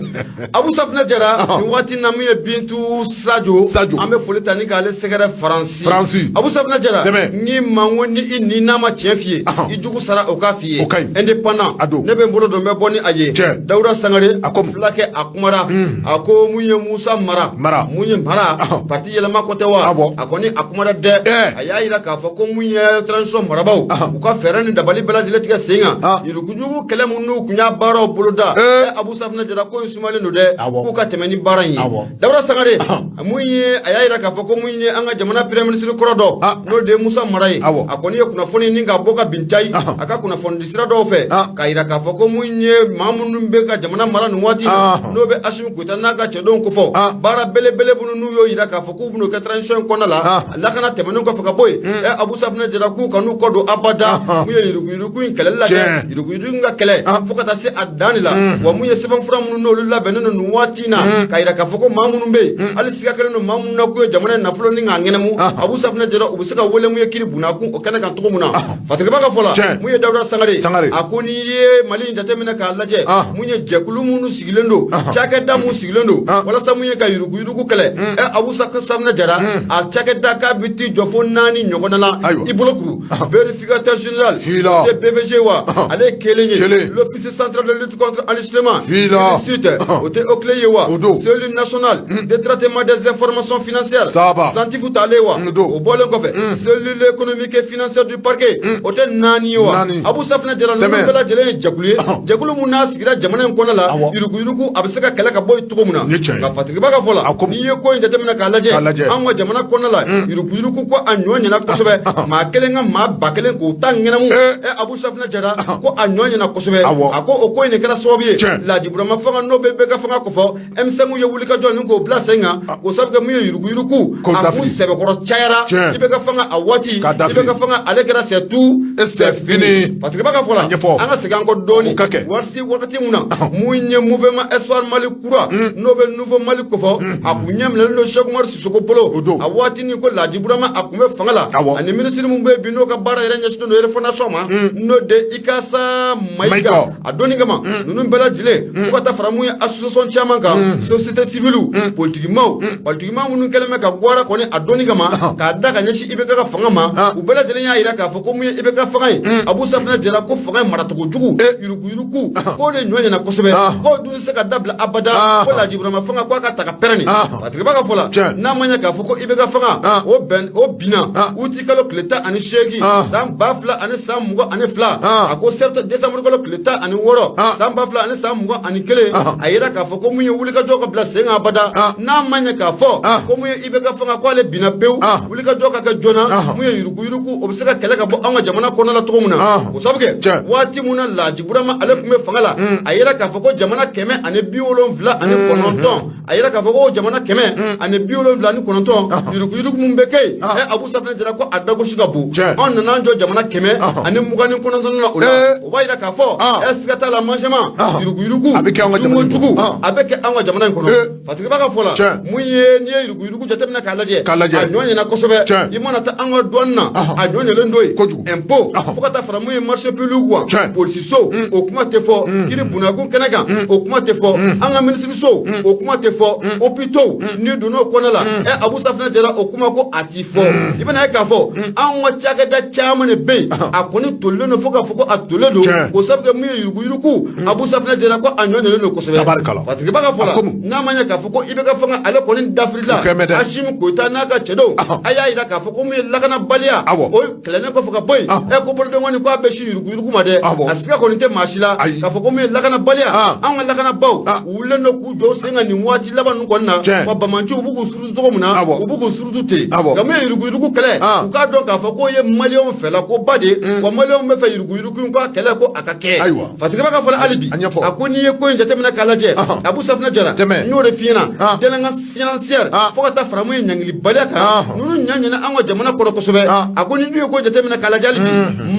Abu Safinɛ Jara. Nin waati na, min ye Bintu Sajo, Sajo. an bɛ foli ta ni k'ale sɛgɛrɛ Faransi. Faransi. Abu Safinɛ Jara. Dɛmɛ. Ni maa ko ni i ni n'a ma tiɲɛ f'i ye, i jugu sara o k'a f'i ye. O ka ɲi. Indépendant. A don. Ne bɛ n bolo don, n bɛ bɔ ni a ye. Tiɲɛ. Dawuda Sangare. A ko mun? Fulakɛ, a kumara, a ko mun ye Musa Mara. Mara. Mun ye Mara, parti yɛlɛma ko tɛ wa? Awɔ. A kɔni a kumara dɛ. A y'a yira k'a fɔ ko mun ye transition marabaw, u ka fɛɛrɛ ni dabali bɛɛ lajɛlen tigɛ sen kan, yuruguyurugu kɛlɛ mun n'u kun y'a baaraw boloda, Abu Safinɛ Jara, ko in sumalen don dɛ, k'u ka tɛmɛ ni baara in ye. Dawuda Sangare, mun ye, a y'a yira k'a fɔ ko mun ye an ka jamana premier ministre kɔrɔ dɔ, n'o de ye Musa Mara ye, a kɔni ye kunnafoni ni ka bɔ ka bin cayi a ka kunnafoni sira dɔw fɛ, k'a yira k'a fɔ ko mun ye maa minnu bɛ ka jamana mara nin waati in na, n'o bɛ Asimi Goyita n'a ka cɛdenw kofɔ, baara belebele minnu n'u y'o yira k'a fɔ k'u bɛn'o kɛ transition in kɔnɔna la, lakana tɛmɛnen kɔfɛ ka bɔ yen, Abu Safinɛ Jara, k'u kan'u kɔ don abada mun ye yuruguyurugu in kɛlɛli la dɛ. Yuruguyurugu in ka kɛlɛ fo ka taa se a dan de la. Wa mun ye sɛbɛnfura minnu n'olu labɛnnen don nin waati in na, k'a yira k'a fɔ ko maa minnu bɛ yen, hali siga kɛlen don maa minnu na k'u ye jamana in nafolo ni k'a ŋɛnɛmu, Abu Safinɛ Jara, u bɛ se ka wele mun ye kiri bunakun o kɛnɛ kan cogo min na. Fatigiba ka fɔ la, mun ye Dawuda Sangare, Sangare. a ko n'i ye Mali in jateminɛ k'a lajɛ, mun ye jɛkulu minnu sigilen don, cakɛda mun sigilen don walasa mun ye ka yuruguyurugu kɛlɛ, Abu Safinɛ Jara, a cakɛda k'a bɛ t'i jɔ fo naani ɲɔgɔnna la. I bolo kuru vérificateur général, Fila. o tɛ BVG wa? Ale ye kelen ye. Kelen. L'office central de lutte contre l'enrichissement Fila. illicite, o tɛ OCLEI ye wa? O don. Cellule nationale de traitement des informations financières, Saba. CENTIF t'ale wa? Mm, don. O bɔlen kɔfɛ, cellule économique et financière du parquet, o tɛ naani ye wa? Naani. Abu Safinɛ Jara, ninnu Tɛmɛ. bɛɛ lajɛlen ye jɛkulu ye, jɛkulu mun n'a sigira jamana in kɔnɔ la, yuruguyurugu a bɛ se ka kɛlɛ ka bɔ yen cogo min na. Nin ye tiɲɛ ye. Nka Fatigiba ka fɔ la, A ko mun? n'i ye ko in jateminɛ k'a lajɛ, K'a lajɛ. an ka jamana kɔnɔ la, yuruguyurugu ko a ɲɔ ɲɛna kosɛbɛ. Maa kelen ka maa 1000 k'o ta ŋɛnɛmu, Abu Safinɛ Jara, ko a ɲɔ ɲɛna kosɛbɛ. A ko o ko in de kɛra sababu ye, Laji Burama fanga n'o bɛ bɛɛ ka fanga kofɔ, M5 ye wulikajɔ ni k'o bila sen kan, k'o sababu kɛ mun ye yuruguyurugu K'o a kun dafiri. sɛbɛkɔrɔ cayara. IBK fanga a waati, K'a dafiri. IBK fanga ale kɛra c'est tout Et c'est fini. Fatigiba ka fɔ la, A ɲɛfɔ. an ka segin an kɔ dɔɔni. O ka kɛ. Waati wagati mun na mun ye mouvement Espoir Mali kura, n'o bɛ Nouveau Mali kofɔ, a kun ɲɛ minɛlen don Cheikh Umar Sisoko bolo. O don. A waati ni ko Laji Burama a kun bɛ fanga la, ani minisiri mun bɛ yen bi n'o ka baara yɛrɛ ɲɛsinnen don refondation ma, n'o de Ikasa Mayiga. Mayiga. A donni kama ninnu bɛɛ lajɛlen, fo ka taa fara mun ye association caman kan, société civile, politikimaw, politikimaa minnu kɛlen bɛ ka gwara kɔni a donni kama k'a da ka ɲɛsin IBK ka fanga ma, u bɛɛ lajɛlen y'a yira k'a fɔ ko mun ye IBK fanga ye, Abu Safinɛ Jara, ko fanga in maracogo jugu, yuruguyurugu k'o de ɲɔ ɲɛna kosɛbɛ, k'o dun tɛ se ka dabila abada, ko Laji Burama fanga k'a ka ta ka pɛrɛn nin. Fatigiba ka fɔ la, n'a ma ɲɛ k'a fɔ ko IBK fanga o bɛn o binna uti kalo tile 18 san 2022, a ko décembre kalo tile 16 san 2021, a yira k'a fɔ ko mun ye wulikajɔ ka bila sen kan abada, n'a ma ɲɛ k'a fɔ ko mun ye IBK fanga ko ale binna pewu, wulikajɔ ka kɛ joona, mun ye yuruguyurugu o bɛ se ka kɛlɛ ka bɔ an ka jamana kɔnɔna la cogo min na. O sababu kɛ waati mun na Laji Burama ale tun bɛ fanga la, a yira k'a fɔ ko jamana 179, a yira k'a fɔ ko jamana 179, yuruguyurugu mun bɛ kɛ yen, Abu Safinɛ Jara, ko a dagosi ka bon. Anw nana an jɔ jamana 129 na o la. O b'a yira k'a fɔ siga t'a la, manchement, yuruguyurugu A bɛ kɛ anw ka jamana in kɔnɔ. jugu, a bɛ kɛ anw ka jamana in kɔnɔ. Fatigiba ka fɔ la, mun ye n'i ye yuruguyurugu jateminɛ k'a lajɛ, K'a lajɛ. a ɲɔ ɲɛna kosɛbɛ. I mana taa an ka douane na, a ɲɔ ɲɛlen don yen. Kojugu. Impôt, fo ka taa fara mun ye marché public wa, polisiso, o kuma tɛ fɔ, kiri bunakun kɛnɛ kan, o kuma tɛ fɔ, an ka minisiri so, o kuma tɛ fɔ, hôpitaux, n'i donna o kɔnɔ la, Abu Safinɛ Jara, o kuma ko a ti fɔ. I bɛna ye k'a fɔ anw ka cakɛda caman de bɛ yen, a kɔni tolilen don fo k'a fɔ ko a tolilen don. K'o sabu kɛ mun ye yuruguyurugu, Abu Safinɛ Jara, ko a ɲɔ ɲɛlen don kosɛbɛ. Tabarikala. Fatigiba ka fɔ la, A ko mun? n'a ma ɲɛ k'a fɔ ko IBK fanga, ale kɔni dafirila. O kɛn bɛ dɛ. Asimi Goyita n'a ka cɛdenw, a y'a jira k'a fɔ ko mun ye lakanabaliya, o kɛlɛlen kɔfɛ ka bɔ yen, ko bolodenkɔni ko a bɛ sin yuruguyurugu ma dɛ. A siga kɔni tɛ maa si la Ayi. k'a fɔ ko mun ye lakanabaliya, anw ka lakanabaaw u wulilen don k'u jɔ u sen kan nin waati laban ninnu kɔni na. Wa banbaanciw, u b'u k'u surutu cogo min na, u b'u k'u surutu ten. Nka mun ye yuruguyurugu kɛlɛ, u k'a dɔn k'a fɔ k'o ye maliyɛnw fɛla ko ba de ye. Wa maliyɛnw bɛ fɛ yuruguyurugu in k'a kɛlɛ, ko a ka kɛ. Fatigiba ka fɔ hali bi, A ɲɛfɔ. a ko n'i ye ko in jateminɛ k'a lajɛ, Abu Safinɛ Jara, Tɛmɛ. n y'o de f'i ɲɛna, délinquance financière, fo ka taa fara mun ye ɲangilibaliya kan, ninnu ɲa ɲɛna an ka jamana kɔnɔ kosɛbɛ. A ko ni dun ye ko in jateminɛ k'a lajɛ hali bi,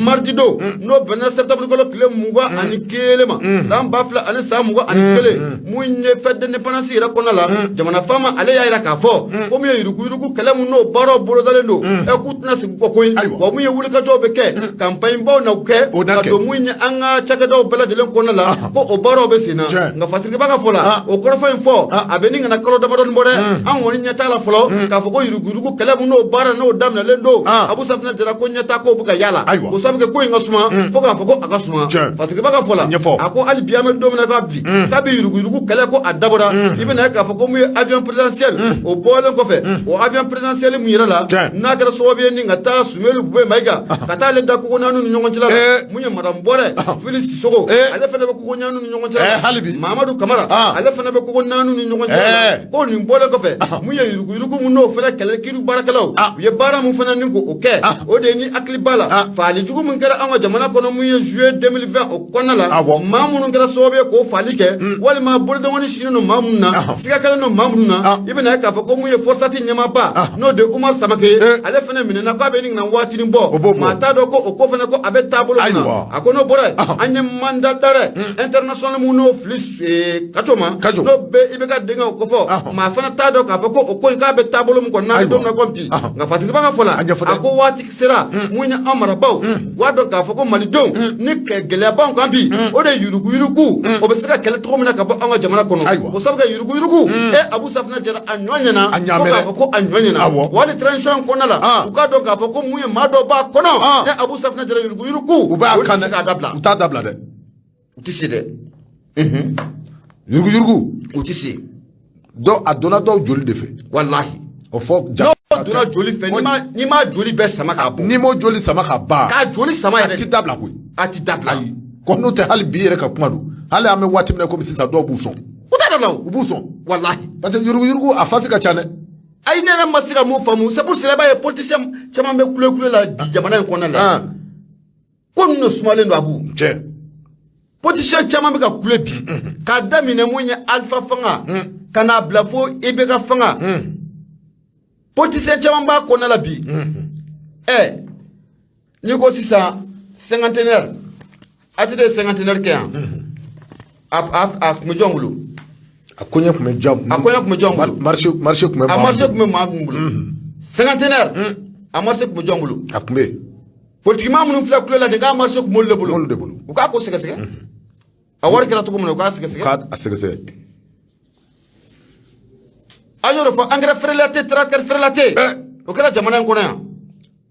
mardi don, n'o bɛnna septembre kalo tile 21 ma, san 2021, mun ye fête d'indépendance yɛrɛ kɔnɔna la, jamana faama ale y'a jira k'a fɔ ko mun ye yuruguyurugu kɛlɛ mun n'o baaraw bolodalen don, k'u tɛna segin kɔ koyi. Wa mun ye wulikajɔw bɛ kɛ, campagne baw na kɛ O na ka kɛ. don mun ye an ka cakɛdaw bɛɛ lajɛlen kɔnɔna la, ko o baaraw bɛ sen na. Nka Fatigiba ka fɔ la, o kɔrɔfɔ in fɔ, a bɛ ni kana kalo damadɔni bɔ dɛ, an kɔni ɲɛ t'a la fɔlɔ k'a fɔ ko yuruguyurugu kɛlɛ mun n'o baara n'o daminɛlen don, Abu Safinɛ Jara, ko ɲɛta ko bɛ ka y'a la. O sabu kɛ ko in ka suma fo k'a fɔ ko a ka suma. Fatigiba ka fɔ la, Ɲɛfɔ. a ko hali bi, an bɛ don min na, k'a bi yuruguyurugu kɛlɛ ko a dabɔra, i bɛna ye k'a fɔ ko mun ye avion présidentiel, o bɔlen kɔfɛ, o avion présidentiel mun yɛrɛ la, n'a kɛra sababu ye ni ka taa Sumelu Bube Mayiga ka taa ale da kogo naani ni ɲɔgɔn cɛla la, mun ye madame Bɔrɛ Fili Sisogo, ale fana bɛ kogo naani ni ɲɔgɔn cɛla la. Hali bi. Mamadu Kamara, ale fana bɛ kogo naani ni ɲɔgɔn cɛla la. Ko nin bɔlen kɔfɛ, mun ye yuruguyurugu mun n'o fana kɛlɛ kiri baarakɛlaw, u ye baara mun fana ni k'o kɛ, o de ye ni hakili b'a la, faali jugu mun kɛra an ka jamana kɔnɔ, mun ye juillet 2020 o kɔnɔna la, maa minnu kɛra sababu ye k'o faali kɛ, walima bolodenkɔni sinnen don maa minnu na, siga kɛlen don maa minnu na, i bɛna ye k'a fɔ ko mun ye FORSAT ɲɛmaaba, n'o de Umar Samake ye, ale fana minɛna k'a bɛ nin na waatinin O b'o bɔ. bɔ. Maa t'a dɔn ko o ko fana ko a bɛ taabolo min na. A ko n'o bɔra yen, an ye mandat d'arrêt international mun n'o fili Kaco ma, Kaco. n'o bɛ IBK denkɛ o kofɔ, maa fana t'a dɔn k'a fɔ ko o ko in k'a bɛ taabolo min kɔnɔ n'a bɛ don min na ko bi. Nka Fatigiba ka fɔ la, A ɲɛfɔ dɛ. a ko waati sera mun ye an marabaaw u b'a dɔn k'a fɔ ko malidenw ni gɛlɛya b'anw kan bi, o de ye yuruguyurugu, o bɛ se ka kɛlɛ cogo min na ka bɔ an ka jamana kɔnɔ. O sabu kɛ yuruguyurugu, Abu Safinɛ Jara, a ɲɔ ɲɛna A ɲa fo mɛnɛ. k'a fɔ ko a ɲɔ ɲɛna. Wali transition in kɔnɔna la, u k'a dɔn k'a fɔ ko mun ye maa dɔw b'a kɔnɔ, Abu Safinɛ Jara, yuruguyurugu, U b'a olu tɛ kan se k'a dabila. U t'a dabila dɛ. U tɛ se dɛ. Yuruguyurugu. U tɛ se. Dɔw, a donna dɔw joli de fɛ. Walahi. O fɔ ja. N'o donna joli fɛ, n'i ma joli bɛɛ sama k'a bɔ, N'i m'o joli sama ka ban, k'a joli sama a yɛrɛ, ti dabila koyi. A ti dabila. Ayi, ko n'o tɛ, hali bi yɛrɛ ka kuma don, hali an bɛ waati min na komi sisan, dɔw b'u sɔn. U t'a dabila o. U b'u sɔn. Walahi. Parce que yuruguyurugu, a fasi ka ca dɛ. Ayi, ne yɛrɛ ma se ka mun faamu, c'est pour cela i b'a ye politicien caman bɛ kule kule la bi jamana in kɔnɔna la. Ko ninnu de sumalen don, Abu. Politicien caman bɛ ka kule bi, k'a daminɛ mun ye Alpha fanga ka n'a bila fo IBK fanga, politicien caman b'a kɔnɔna la bi. N'i ko sisan cinquantenaire, ATT ye cinquantenaire kɛ yan, a tun bɛ jɔn bolo? A koɲɛ tun bɛ jɔn? A koɲɛ tun bɛ jɔn bolo? Marché tun bɛ A maa marché bolo. tun bɛ maa min bolo, cinquantenaire, a marché tun bɛ jɔn bolo? A tun bɛ yen. Politikimaa minnu filɛ kule la nin, k'a marché tun b'olu de bolo. Olu de bolo. U k'a ko sɛgɛsɛgɛ, a wari kɛra cogo min na, u k'a sɛgɛsɛgɛ. K'a a sɛgɛsɛgɛ. An y'o de fɔ, engrais frelaté, tracteur frelaté, o kɛra jamana in kɔnɔ yan.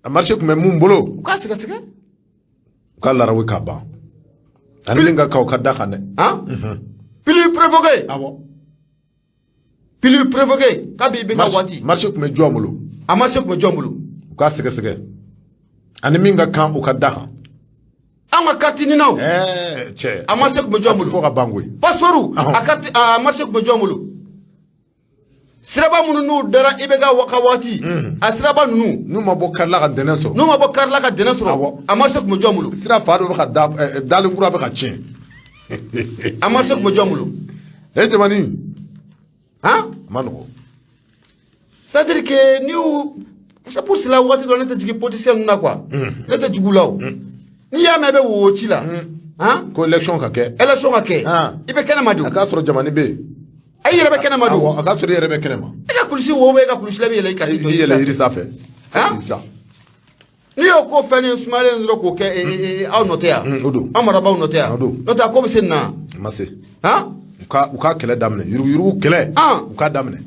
A marché tun bɛ mun bolo? U k'a sɛgɛsɛgɛ. U ka larawe k'a ban, ani min ka kan, o ka da kan dɛ. Han, pluie provoquée. Pluie provoquée kabi i bɛ ka waati. Marché tun bɛ jɔn bolo? A marché tun bɛ jɔn bolo? U k'a sɛgɛsɛgɛ, ani min ka kan, o ka da kan. An ka carte ninaw, Cɛ, a marché tun bɛ jɔn a ti bolo? fɔ ka ban koyi. Passeport, a carte, a marché tun bɛ jɔn bolo? Siraba minnu n'u dara IBK ka waati, a siraba ninnu, N'u ma bɔ karila ka dɛnɛ sɔrɔ. N'u ma bɔ karila ka dɛnɛ sɔrɔ, a marché tun bɛ jɔn bolo? Sira fa dɔ bɛ ka da dalen kura bɛ ka tiɲɛ. A marché tun bɛ jɔn bolo? E jamani. Han. A ma nɔgɔ. C'est à dire que ni y'u, c'est pour cela waati dɔ ne tɛ jigin politicien ninnu na quoi, ne tɛ jigin u la o. N'i y'a mɛn i bɛ wo ci la, han, Ko élection ka kɛ. Élection ka kɛ, i bɛ kɛnɛma de o. A k'a sɔrɔ jamani bɛ yen. A i yɛrɛ bɛ kɛnɛma de o. A k'a sɔrɔ i yɛrɛ bɛ kɛnɛma. E ka kulusi wo bɛ, e ka kulusi la, i bɛ yɛlɛ i ka I yɛlɛ yiri sanfɛ. Han? Sa. N'i y'o ko fɛn ni sumalen dɔrɔn k'o kɛ, aw nɔ tɛ yan. O don. Aw marabaaw nɔ tɛ yan. O don. N'o tɛ, a ko bɛ se nin na. A ma se. Han. U ka kɛlɛ daminɛ, yuruguyurugu kɛlɛ. U k'a daminɛ.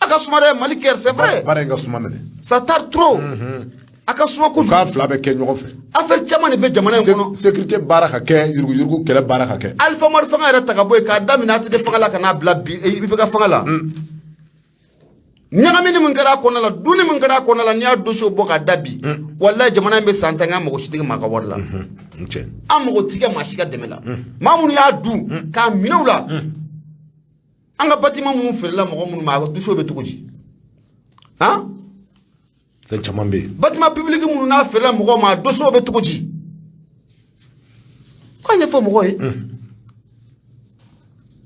A ka suma dɛ, Mali kɛr, c'est vrai. Baara in ka suma minɛ. Ça tarde trop. A ka suma U kojugu. K'a fila bɛ kɛ ɲɔgɔn fɛ. Affaire caman de bɛ jamana in kɔnɔ. Sécurité baara ka kɛ, yuruguyurugu kɛlɛ baara ka kɛ. Alpha Umaru fanga yɛrɛ ta ka bɔ yen, k'a daminɛ ATT fanga la ka n'a bila bi IBK fanga la, ɲagamini min kɛra a kɔnɔna la, dunni min kɛra a kɔnɔna la, n'i y'a dossier bɔ k'a da bi, walayi, jamana in bɛ san 10 kɛ, an mago si tɛ kɛ maa ka wari la. N cɛ. An mago ti kɛ maa si ka dɛmɛ la. Maa minnu y'a dun k'a minɛ u la, an ka bâtiment minnu feerela mɔgɔ minnu ma, a dossier bɛ cogo di, han? Fɛn caman bɛ yen. Bâtiment public minnu n'a feerela mɔgɔw ma, a dossier bɛ cogo di? K'a ɲɛfɔ mɔgɔw ye.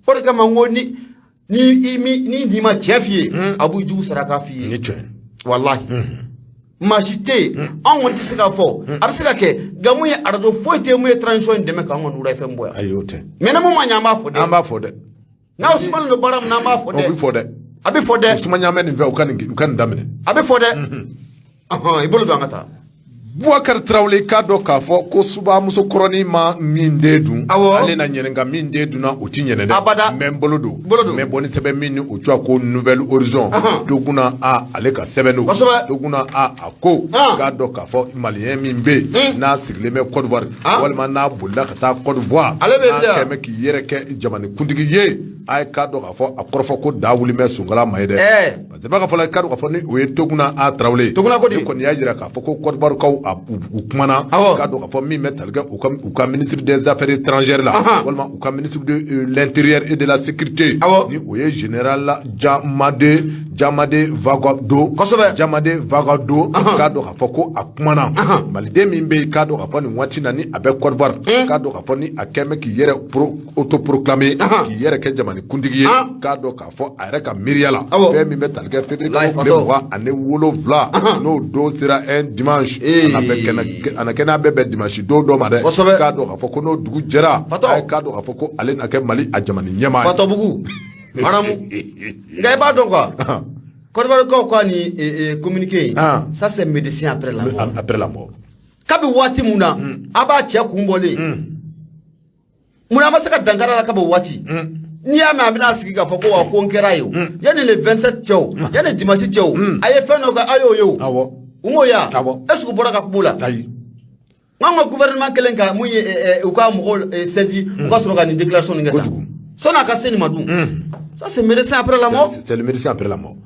O de kama n ko ni i mi ni ma tiɲɛ f'i ye, a b'u jugu saraka f'i ye. Ni tiɲɛ. Walahi, maa si tɛ yen, anw kɔni tɛ se k'a fɔ a bɛ se ka kɛ, nka mun ye arajo foyi tɛ yen mun ye transition in dɛmɛ k'an kɔni Wula FM bɔ yan. Ayi, o tɛ. Mais ni mun ma ɲɛ, an b'a fɔ An dɛ. b'a fɔ dɛ. N'aw sumalen don baara min na, an b'a fɔ O bɛ dɛ. fɔ dɛ. A bɛ fɔ dɛ. Suma ɲaamɛ nin fɛ, u ka nin daminɛ. A bɛ fɔ dɛ. Ɔhɔn, i bolo don, an ka taa. Boubacar Traoré, k'a dɔn k'a fɔ ko subamuso kɔrɔnin ma min den dun, ale na ɲɛnɛ, nka min den dunna, o ti ɲɛnɛ dɛ. Abada. N bɛ n bolo don. Bolo don. N bɛ bɔ ni sɛbɛn min ni o tɔgɔ ko Nouvel Horizon. Toguna a ale ka sɛbɛn don. Toguna a ko k'a dɔn k'a fɔ malien min bɛ yen n'a sigilen bɛ Côte d'Ivoire, walima n'a bolila ka taa Côte d'Ivoire, Ale bɛ n'a bila. kɛn bɛ k'i yɛrɛ kɛ jamanakuntigi ye, a ye k'a dɔn k'a fɔ a kɔrɔfɔ ko da wuli bɛ sonkala ma ye dɛ. Parce que b'a fɔ la, k'a dɔn k'a fɔ ni o ye Toguna a Traoré. Toguna ko di? Ne kɔni y'a jira k'a fɔ ko Côte d'Ivoire kaw a u kumana. K'a dɔn k'a fɔ min bɛ tali kɛ u ka ministre des affaires étrangères la, walima u ka ministre de l'intérieur et de la sécurité, ni o ye général Jamade Vagado. Jamade Vagado, k'a dɔn k'a fɔ ko a kumana maliden min bɛ yen, k'a dɔn k'a fɔ nin waati na ni a bɛ Côte d'Ivoire, k'a dɔn k'a fɔ ni a kɛn bɛ k'i yɛrɛ autoproclamer, k'i yɛrɛ kɛ jamanakuntigi ye, k'a dɔn k'a fɔ a yɛrɛ ka miiriya la, fɛn min bɛ tali kɛ février Layi, kalo tile Fatɔ. 27, n'o don sera un dimanche, a na bɛn kɛnɛ, a na kɛ n'a bɛɛ bɛn dimanche don dɔ ma dɛ. K'a dɔn k'a fɔ ko n'o dugu jɛra, Fatɔ. a ye k'a dɔn k'a fɔ ko ale na kɛ Mali a jamana ɲɛmaa ye. Fatɔbugu haramu, nka i b'a dɔn quoi, Côte d'Ivoire kaw ka nin communiqué in, ça c'est médecin après la mort. Après la mort. Kabi waati mun na a b'a cɛ kun bɔlen, mun na a ma se ka dankari a la kabi o waati? N'i y'a mɛn a bɛna sigi k'a fɔ ko wa ko n kɛra ye o, yanni le 27 cɛ o, yanni dimanche cɛ o, a ye fɛn dɔ kɛ, a y'o ye o. U m'o ye wa? Awɔ. Est ce que u bɔra ka kuma o la? Ayi. N'anw ka gouvernement kelen ka mun ye u ka mɔgɔw saisi, u ka sɔrɔ ka nin déclaration nin kɛ tan. Kojugu. Sɔnni a ka se nin ma dun, ça c'est médecin après la mort. C'est le médecin après la mort.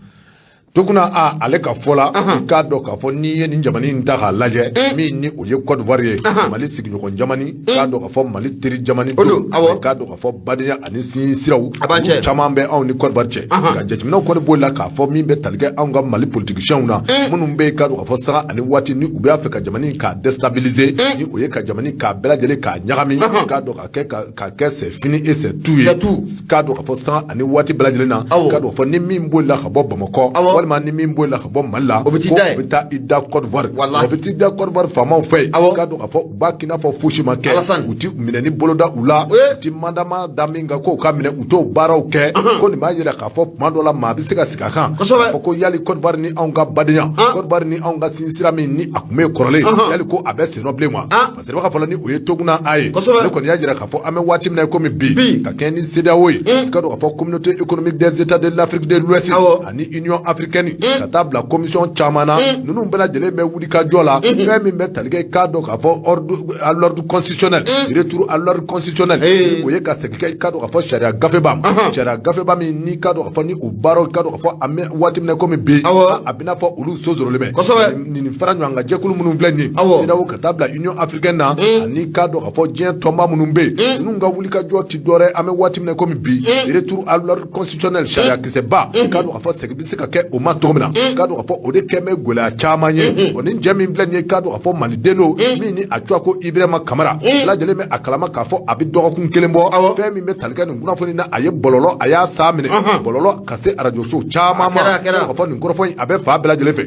Toguna a ale ka fɔ la, i k'a dɔn k'a fɔ n'i ye nin jamana in ta k'a lajɛ, min ni o ye Côte d'Ivoire ye, Mali sigiɲɔgɔn jamani, k'a dɔn k'a fɔ Mali teri jamani O don, awɔ. i k'a dɔn k'a fɔ badenya ani sin siraw A b'an cɛ. olu caman bɛ anw ni Côte d'Ivoire cɛ. Nka jateminɛw kɔni b'o la k'a fɔ min bɛ tali kɛ anw ka Mali politiciens na, minnu bɛ yen, k'a dɔn k'a fɔ sanga ani waati ni u b'a fɛ ka jamana in k'a déstabiliser, ni o ye ka jamana in k'a bɛɛ lajɛlen k'a ɲagami, k'a dɔn k'a kɛ k'a kɛ c'est fini et c'est tout ye. C'est tout. K'a dɔn k'a fɔ sanga ani waati bɛɛ lajɛlen na, k'a dɔn k'a fɔ ni min bolila ka bɔ Bamakɔ, walima ni min bolila ka bɔ Mali la, O bɛ t'i ko da yen. o bɛ taa i da Côte d'Ivoire. Walahi. O bɛ t'i da Côte d'Ivoire faamaw fɛ yen. K'a dɔn k'a fɔ u b'a k'i n'a fɔ fosi ma kɛ. Alassane. U ti minɛni boloda u la, u ti mandama da min kan k'o ka minɛ, u t'o baaraw kɛ. Ko nin b'a jira k'a fɔ tuma dɔ la maa bɛ se ka sigi a kan k'a fɔ ko yali Côte d'Ivoire ni anw ka badenya, Côte d'Ivoire ni anw ka sinsira min ni a tun bɛ yen kɔrɔlen, yali ko a bɛ sen nɔ bilen wa? Parce que b'a fɔ la ni o ye Toguna a ye, ne kɔni y'a jira k'a fɔ an bɛ waati min na i komi bi, ka kɛɲɛ ni CEDEAO ye, k'a dɔn k'a fɔ communauté économique des états de l'Afrique de l'Ouest, ani Union africaine, ka taa bila commission caman na, ninnu bɛɛ lajɛlen bɛ wuli ka jɔ la. Fɛn min bɛ tali kɛ, k'a dɔn k'a fɔ ordre à l'ordre constitutionnel, retour à l'ordre constitutionnel, o ye ka segin kɛ, k'a dɔn k'a fɔ sariya gafeba ma, sariya gafeba min ni k'a dɔn k'a fɔ ni o baaraw, k'a dɔn k'a fɔ an bɛ waati min na komi bi, a bɛ n'a fɔ olu so sɔrɔlen bɛ nin fara ɲɔgɔn kan jɛkulu minnu filɛ nin ye, CEDEAO ka taa bila Union africaine na, ani k'a dɔn k'a fɔ diɲɛ tɔnba minnu bɛ yen, ninnu ka wuli ka jɔ ti dɔwɛrɛ, an bɛ waati min na komi bi, retour à l'ordre constitutionnel, sariya kisɛba, k'a dɔn k'a fɔ segin bɛ se ka kɛ o ma cogo min na, k'a dɔn k'a fɔ o de kɛ bɛ gɛlɛya caman ye. O ni jɛ min filɛ nin ye, k'a dɔn k'a fɔ maliden don min ni a tɔgɔ ko Ibrahima Kamara, bɛɛ lajɛlen bɛ a kalama k'a fɔ a bɛ dɔgɔkun kelen bɔ. Fɛn min bɛ tali kɛ nin kunnafoni na, a ye bɔlɔlɔ, a y'a sa minɛ bɔlɔlɔ ka se arajoso caman ma, k'a fɔ nin kɔrɔfɔ in a bɛ fan bɛɛ lajɛlen fɛ.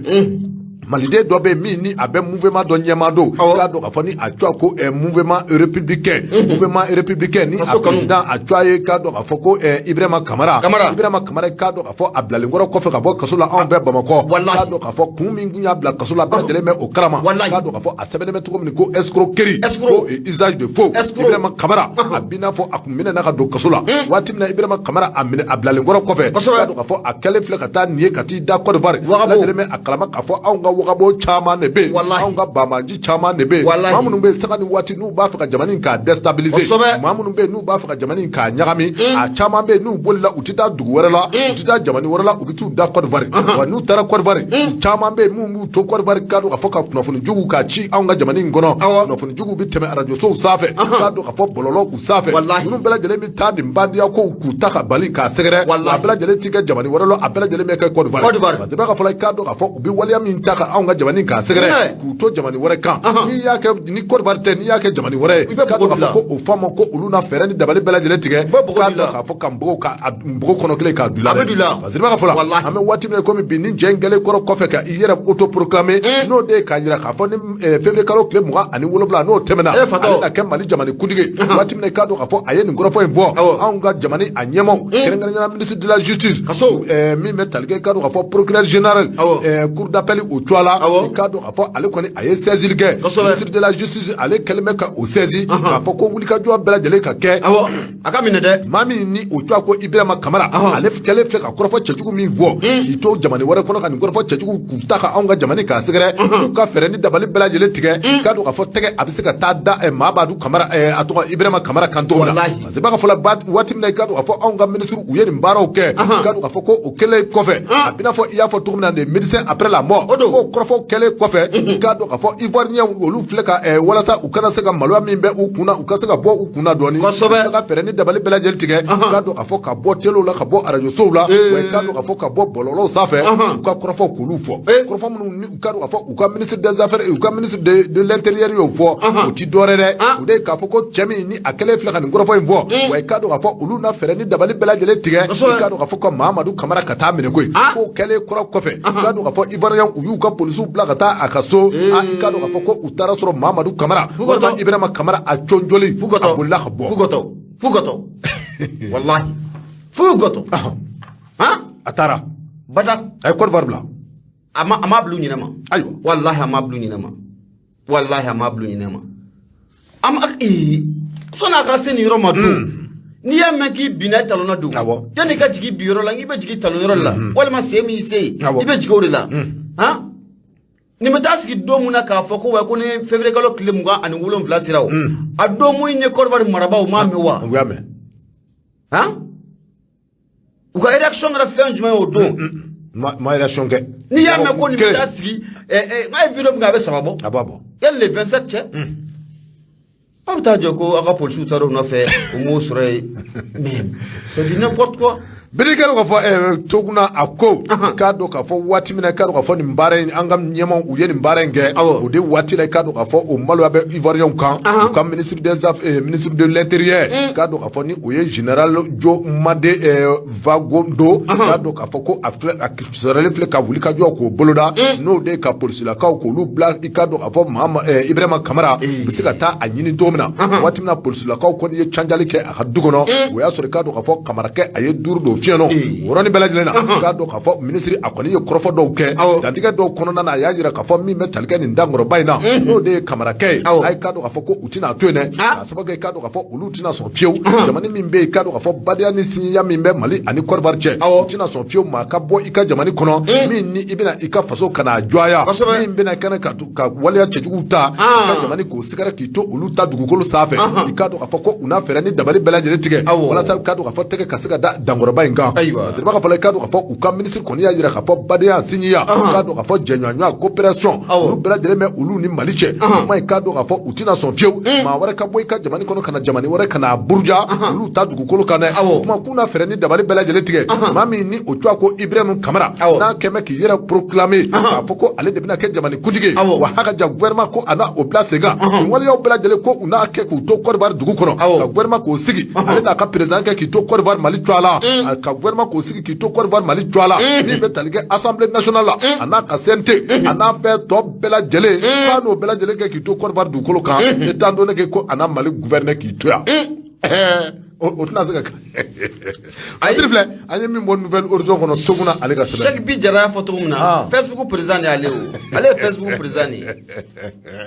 Maliden dɔ bɛ yen min ni a bɛ mouvement dɔ ɲɛmaa don, k'a dɔn k'a fɔ ni a tɔgɔ ko mouvement républicain, mouvement républicain ni a président a tɔgɔ ye, k'a dɔn k'a fɔ ko Ibrahima Kamara. Ibrahima Kamara, k'a dɔn k'a fɔ a bilalenkɔrɔ kɔfɛ ka bɔ kaso la anw bɛɛ Bamakɔ, k'a dɔn k'a fɔ kun min kun y'a bila kaso la, bɛɛ lajɛlen bɛ o kalama. K'a dɔn k'a fɔ a sɛbɛnnen bɛ cogo min ko escroquerie, faux et usage de faux. Ibrahima Kamara, a b'i n'a fɔ a kun minɛna ka don kaso la waati min na, Ibrahima Kamara a minɛ a bilalenkɔrɔ kɔfɛ, k'a dɔn k'a fɔ a kɛlen filɛ ka taa nin ye ka t'i da Côte d'Ivoire, bɛɛ lajɛlen bɛ a kalama k'a fɔ anw ka wagabo caman de bɛ yen, Walahi. anw ka banbaanci caman de bɛ yen, Walahi. maa minnu bɛ yen sanga ni waati n'u b'a fɛ ka jamana in k'a déstabiliser, maa minnu bɛ yen n'u b'a fɛ ka jamana in k'a ɲagami, a caman bɛ yen n'u bolila, u tɛ taa dugu wɛrɛ la, u tɛ taa jamana wɛrɛ la, u bɛ t'u da Côte d'Ivoire. Wa n'u taara Côte d'Ivoire, u caman bɛ yen minnu b'u to Côte d'Ivoire, k'a dɔn k'a fɔ ka kunnafoni juguw k'a ci anw ka jamana in kɔnɔ. Kunnafoni juguw bɛ tɛmɛ arajosow sanfɛ, k'a dɔn k'a fɔ bɔlɔlɔw sanfɛ. Ninnu bɛɛ lajɛlen bɛ taa nin bandiya kow k'u ta ka bali k'a sɛgɛrɛ. A bɛɛ lajɛlen ti kɛ jamana wɛrɛ la, a bɛɛ lajɛlen bɛ kɛ Côte d'Ivoire. Côte d'Ivoire. Parce que b'a fɔ i k'a dɔn k'a fɔ u bɛ waleya min ta ka anw ka jamana in k'a sɛgɛrɛ, k'u to jamana wɛrɛ kan, n'i y'a kɛ ni Côte d'Ivoire tɛ, n'i y'a kɛ jamana wɛrɛ ye, I bɛ k'a bɔgɔ dɔn k'a dilan. fɔ ko o f'a ma ko olu na fɛɛrɛ ni dabali bɛɛ lajɛlen tigɛ, bɛ bɔgɔ k'a dilan. dɔn k'a fɔ ka npogo ka a npogo kɔnɔ kelen k'a don i la A bɛ dɛ. don i la. Parce que i b'a fɔ la, Walahi. an bɛ waati min na komi bi, ni cɛ in kɛlen kɔrɔ kɔfɛ ka i yɛrɛ auto proclamer, n'o de ye k'a jira k'a fɔ ni février kalo tile 27, n'o tɛmɛna, Eh, fatɔ. ale na kɛ Mali jamana kuntigi ye. Waati min na i k'a dɔn k'a fɔ a ye nin kɔrɔfɔ in fɔ, anw ka jamana a ɲɛmaaw, kɛrɛnkɛrɛnnenya la ministre de la justice, Kaso. Min bɛ tali kɛ, i k'a dɔn k'a fɔ procureur général, cour d'appel o cogoya la, i k'a dɔn k'a fɔ ale kɔni a ye saisine kɛ. Ministre de la justice, ale kɛlen bɛ ka o saisi, k'a fɔ ko wulikajɔ bɛɛ lajɛlen ka kɛ. Awɔ, a ka minɛ dɛ. Maa min ni o tɔgɔ ko Ibrahima Kamara, ale kɛlen filɛ ka kɔrɔfɔ cɛjugu min fɔ k'i to jamana wɛrɛ kɔnɔ ka nin kɔrɔfɔ cɛjugu k'u ta ka anw ka jamana k'a sɛgɛrɛ, k'u ka fɛɛrɛ ni dabali bɛɛ lajɛlen tigɛ, k'a dɔn k'a fɔ tɛgɛ a bɛ se ka taa da Mamadu Kamara, a tɔgɔ Ibrahima Kamara kan cogo min na. Walahi. Parce que b'a ka fɔ la, waati min na i k'a dɔn k'a fɔ anw ka ministre u ye nin baaraw kɛ, k'a dɔn k'a fɔ ko o kɛlen kɔfɛ, a bɛna fɔ i y'a fɔ cogo min na, des médecins après la mort. O don. Ko kɔrɔfɔw kɛlen kɔfɛ, k'a dɔn k'a fɔ Ivoirien olu filɛ ka walasa u kana se ka maloya min bɛ u kun na, u ka se ka bɔ u kun na dɔɔni, u ka fɛɛrɛ ni dabali bɛɛ lajɛlen tigɛ, k'a dɔn k'a fɔ ka bɔ telew la, ka bɔ arajosow la, wa i k'a dɔn k'a fɔ ka bɔ bɔlɔlɔw sanfɛ, u ka kɔrɔfɔw k'olu fɔ, kɔrɔfɔ minnu ni u k'a dɔn k'a fɔ u ka ministre des affaires, u ka ministre de l'intérieur y'o fɔ, o ti dɔwɛrɛ dɛ, o de ye k'a fɔ ko cɛ min ni a kɛlen filɛ ka nin kɔrɔfɔ in fɔ, wa i k'a dɔn k'a fɔ olu na fɛɛrɛ ni dabali bɛɛ lajɛlen tigɛ, i k'a dɔn k'a fɔ ko Mamadu Kamara ka taa minɛ koyi. K'o kɛlen kɔrɔ kɔfɛ, i k'a dɔn k'a fɔ Ivoirien u y'u ka polisiw bila ka taa a ka so, i k'a dɔn k'a fɔ ko u taara sɔrɔ Mamadu Kamara walima Ibrahima Kamara a conjoli, a bolila ka bɔ. Fugɔtɔ, fugɔtɔ, wallahi fugɔtɔ. Han. A taara. Bada. A ye Côte d'Ivoire bila. A ma bila u ɲinɛ ma. Ayiwa. Wallahi a ma bila u ɲinɛ ma, wallahi a ma bila u ɲinɛ ma. A ma ee, sɔnni a ka se nin yɔrɔ ma dun, n'i y'a mɛn k'i binna i talon na don, yanni i ka jigin bi yɔrɔ la, i bɛ jigin talon yɔrɔ de la, walima sen min se yen, i bɛ jigin o de la. Han, nin bɛ taa sigi don mun na k'a fɔ ko wa ko ni février kalo tile 27 sera, o a don mun ye Côte d'Ivoire marabaaw m'a mɛn wa? U y'a mɛn. Han, u ka réaction kɛra fɛn jumɛn ye o don? Ma réaction kɛ. N'i y'a mɛn ko nin bɛ taa sigi, n'a ye vidéo min kɛ, a bɛ 3 bɔ. A b'a bɔ. Yanni le 27 cɛ, aw bɛ taa jɔ ko aw ka polisiw taara u nɔfɛ, u m'o sɔrɔ yen, mais c'est du n'importe quoi. Biri k'a dɔn k'a fɔ Toguna a ko k'a dɔn k'a fɔ waati min na i k'a dɔn k'a fɔ nin baara in, an ka ɲɛmaaw u ye nin baara in kɛ, o de waati la i k'a dɔn k'a fɔ o maloya bɛ Ivoirien kan. U ka ministre des affaires, ministre de l'intérieur, k'a dɔn k'a fɔ ni o ye général Jomade Vagondo, k'a dɔn k'a fɔ ko a filɛ, a sɔrɔlen filɛ ka wuli ka jɔ k'o boloda, n'o de ye ka polisilakaw k'olu bila, i k'a dɔn k'a fɔ Mahama Ibrahima Kamara u bɛ se ka taa a ɲini cogo min na. Waati min na polisilakaw kɔni ye canjali kɛ a ka du kɔnɔ, o y'a sɔrɔ i k'a dɔn k'a fɔ Kamarakɛ a ye 5 don fiɲɛ nɔ. O yɔrɔnin bɛɛ lajɛlen na, k'a dɔn k'a fɔ minisiri a kɔni ye kɔrɔfɔ dɔw kɛ dantigɛ dɔw kɔnɔna na, a y'a jira k'a fɔ min bɛ tali kɛ nin dankɔrɔba in na, n'o de ye Kamarakɛ ye, a ye k'a dɔn k'a fɔ ko u tɛna to yen dɛ, k'a sababu kɛ i k'a dɔn k'a fɔ olu tɛna sɔn fiyewu, jamana min bɛ yen, i k'a dɔn k'a fɔ badenya ni sinjiya min bɛ Mali ani Côte d'Ivoire cɛ, u tɛna sɔn fiyewu maa ka bɔ i ka jamana kɔnɔ min ni i bɛna i ka faso ka n'a jɔya, min bɛna kɛnɛ ka waleya cɛjuguw ta i ka jamana k'o sɛgɛrɛ k'i to olu ta dugukolo sanfɛ, i k'a dɔn k'a fɔ ko u n'a fɛɛrɛ ni dabali bɛɛ lajɛlen tigɛ walasa i k'a dɔn k'a fɔ tɛgɛ ka se ka da dankɔrɔba in kan. Ayiwa. Parce que b'a fɔ la, i k'a dɔn k'a fɔ u ka ministre kɔni y'a jira k'a fɔ badenya, sinjiya, k'a dɔn k'a fɔ jɛɲɔgɔnya, coopération, olu bɛɛ lajɛlen bɛ olu ni Mali cɛ. Kuma i k'a dɔn k'a fɔ u tɛna sɔn fiyewu maa wɛrɛ ka bɔ i ka jamana kɔnɔ ka na jamana wɛrɛ ka n'a buruja olu ta dugukolo kan dɛ. Kuma k'u n'a fɛɛrɛ ni dabali bɛɛ lajɛlen tigɛ, maa min ni o tɔgɔ ko Ibrahim Kamara, n'a kɛn bɛ k'i yɛrɛ proclamer k'a fɔ ko ale de bɛna kɛ jamana kuntigi ye, wa haka ja gouvernement ko a n'a o bila sen kan, nin waleyaw bɛɛ lajɛlen ko u n'a kɛ k'u to Côte d'Ivoire dugu kɔnɔ, ka gouvernement k'o sigi, ale n'a ka président kɛ k'i to Côte d'Ivoire Mali to a la, ka gouvernement k'o sigi k'i to Côte d'Ivoire Mali to a la, min bɛ tali kɛ assemblée nationale la, a n'a ka CNT, a n'a fɛn tɔ bɛɛ lajɛlen, k'a n'o bɛɛ lajɛlen kɛ k'i to Côte d'Ivoire dugukolo kan, étant donné que ko a n'a Mali gouverner k'i to yan, o tɛna se ka kɛ. Patiri filɛ, an ye min bɔ Nouvel Horizon kɔnɔ, Toguna ale ka sɛbɛn. Cheikh Bi Jara y'a fɔ cogo min na, Facebook président de y'ale o, ale ye Facebook président de ye,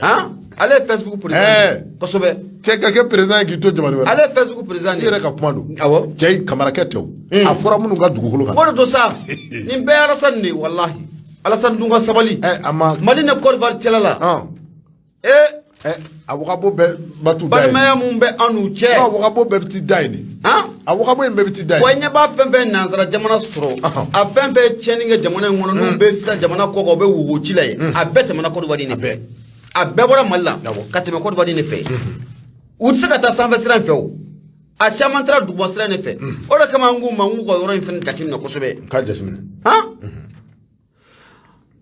han, ale ye Facebook président de ye kosɛbɛ. Cɛ ka kɛ président ye k'i to jamana wɛrɛ. Ale ye Facebook président de I ye. yɛrɛ ka kuma don. Awɔ. Cɛ in Kamarakɛ tɛ o. A fɔra minnu ka dugukolo kan. O de don sa, nin bɛɛ ye Alasani de ye, walahi. Alassane dun ka sabali. A ma Mali ni Côte d'Ivoire cɛla la. A wagabo bɛɛ ba t'u da yen. Balimaya mun bɛ an n'u cɛ. A wagabo bɛɛ bɛ t'i da yen de. Han? A wagabo in bɛɛ bɛ t'i da yen. Wa i ɲɛ b'a fɛn fɛn nansara jamana sɔrɔ, a fɛn fɛn ye tiɲɛni kɛ jamana in kɔnɔ, n'u bɛ sisan jamana kɔ kan, u bɛ wogo ci la yen, a bɛɛ tɛmɛna Côte d'Ivoire de fɛ. A bɛɛ bɔra Mali la ka tɛmɛ Côte d'Ivoire de fɛ. U tɛ se ka taa sanfɛ sira in fɛ o, a caman taara duguma sira in de fɛ. O de kama an k'u ma, n k'u ka yɔrɔ in fana jateminɛ kosɛbɛ. K'a jateminɛ. Han,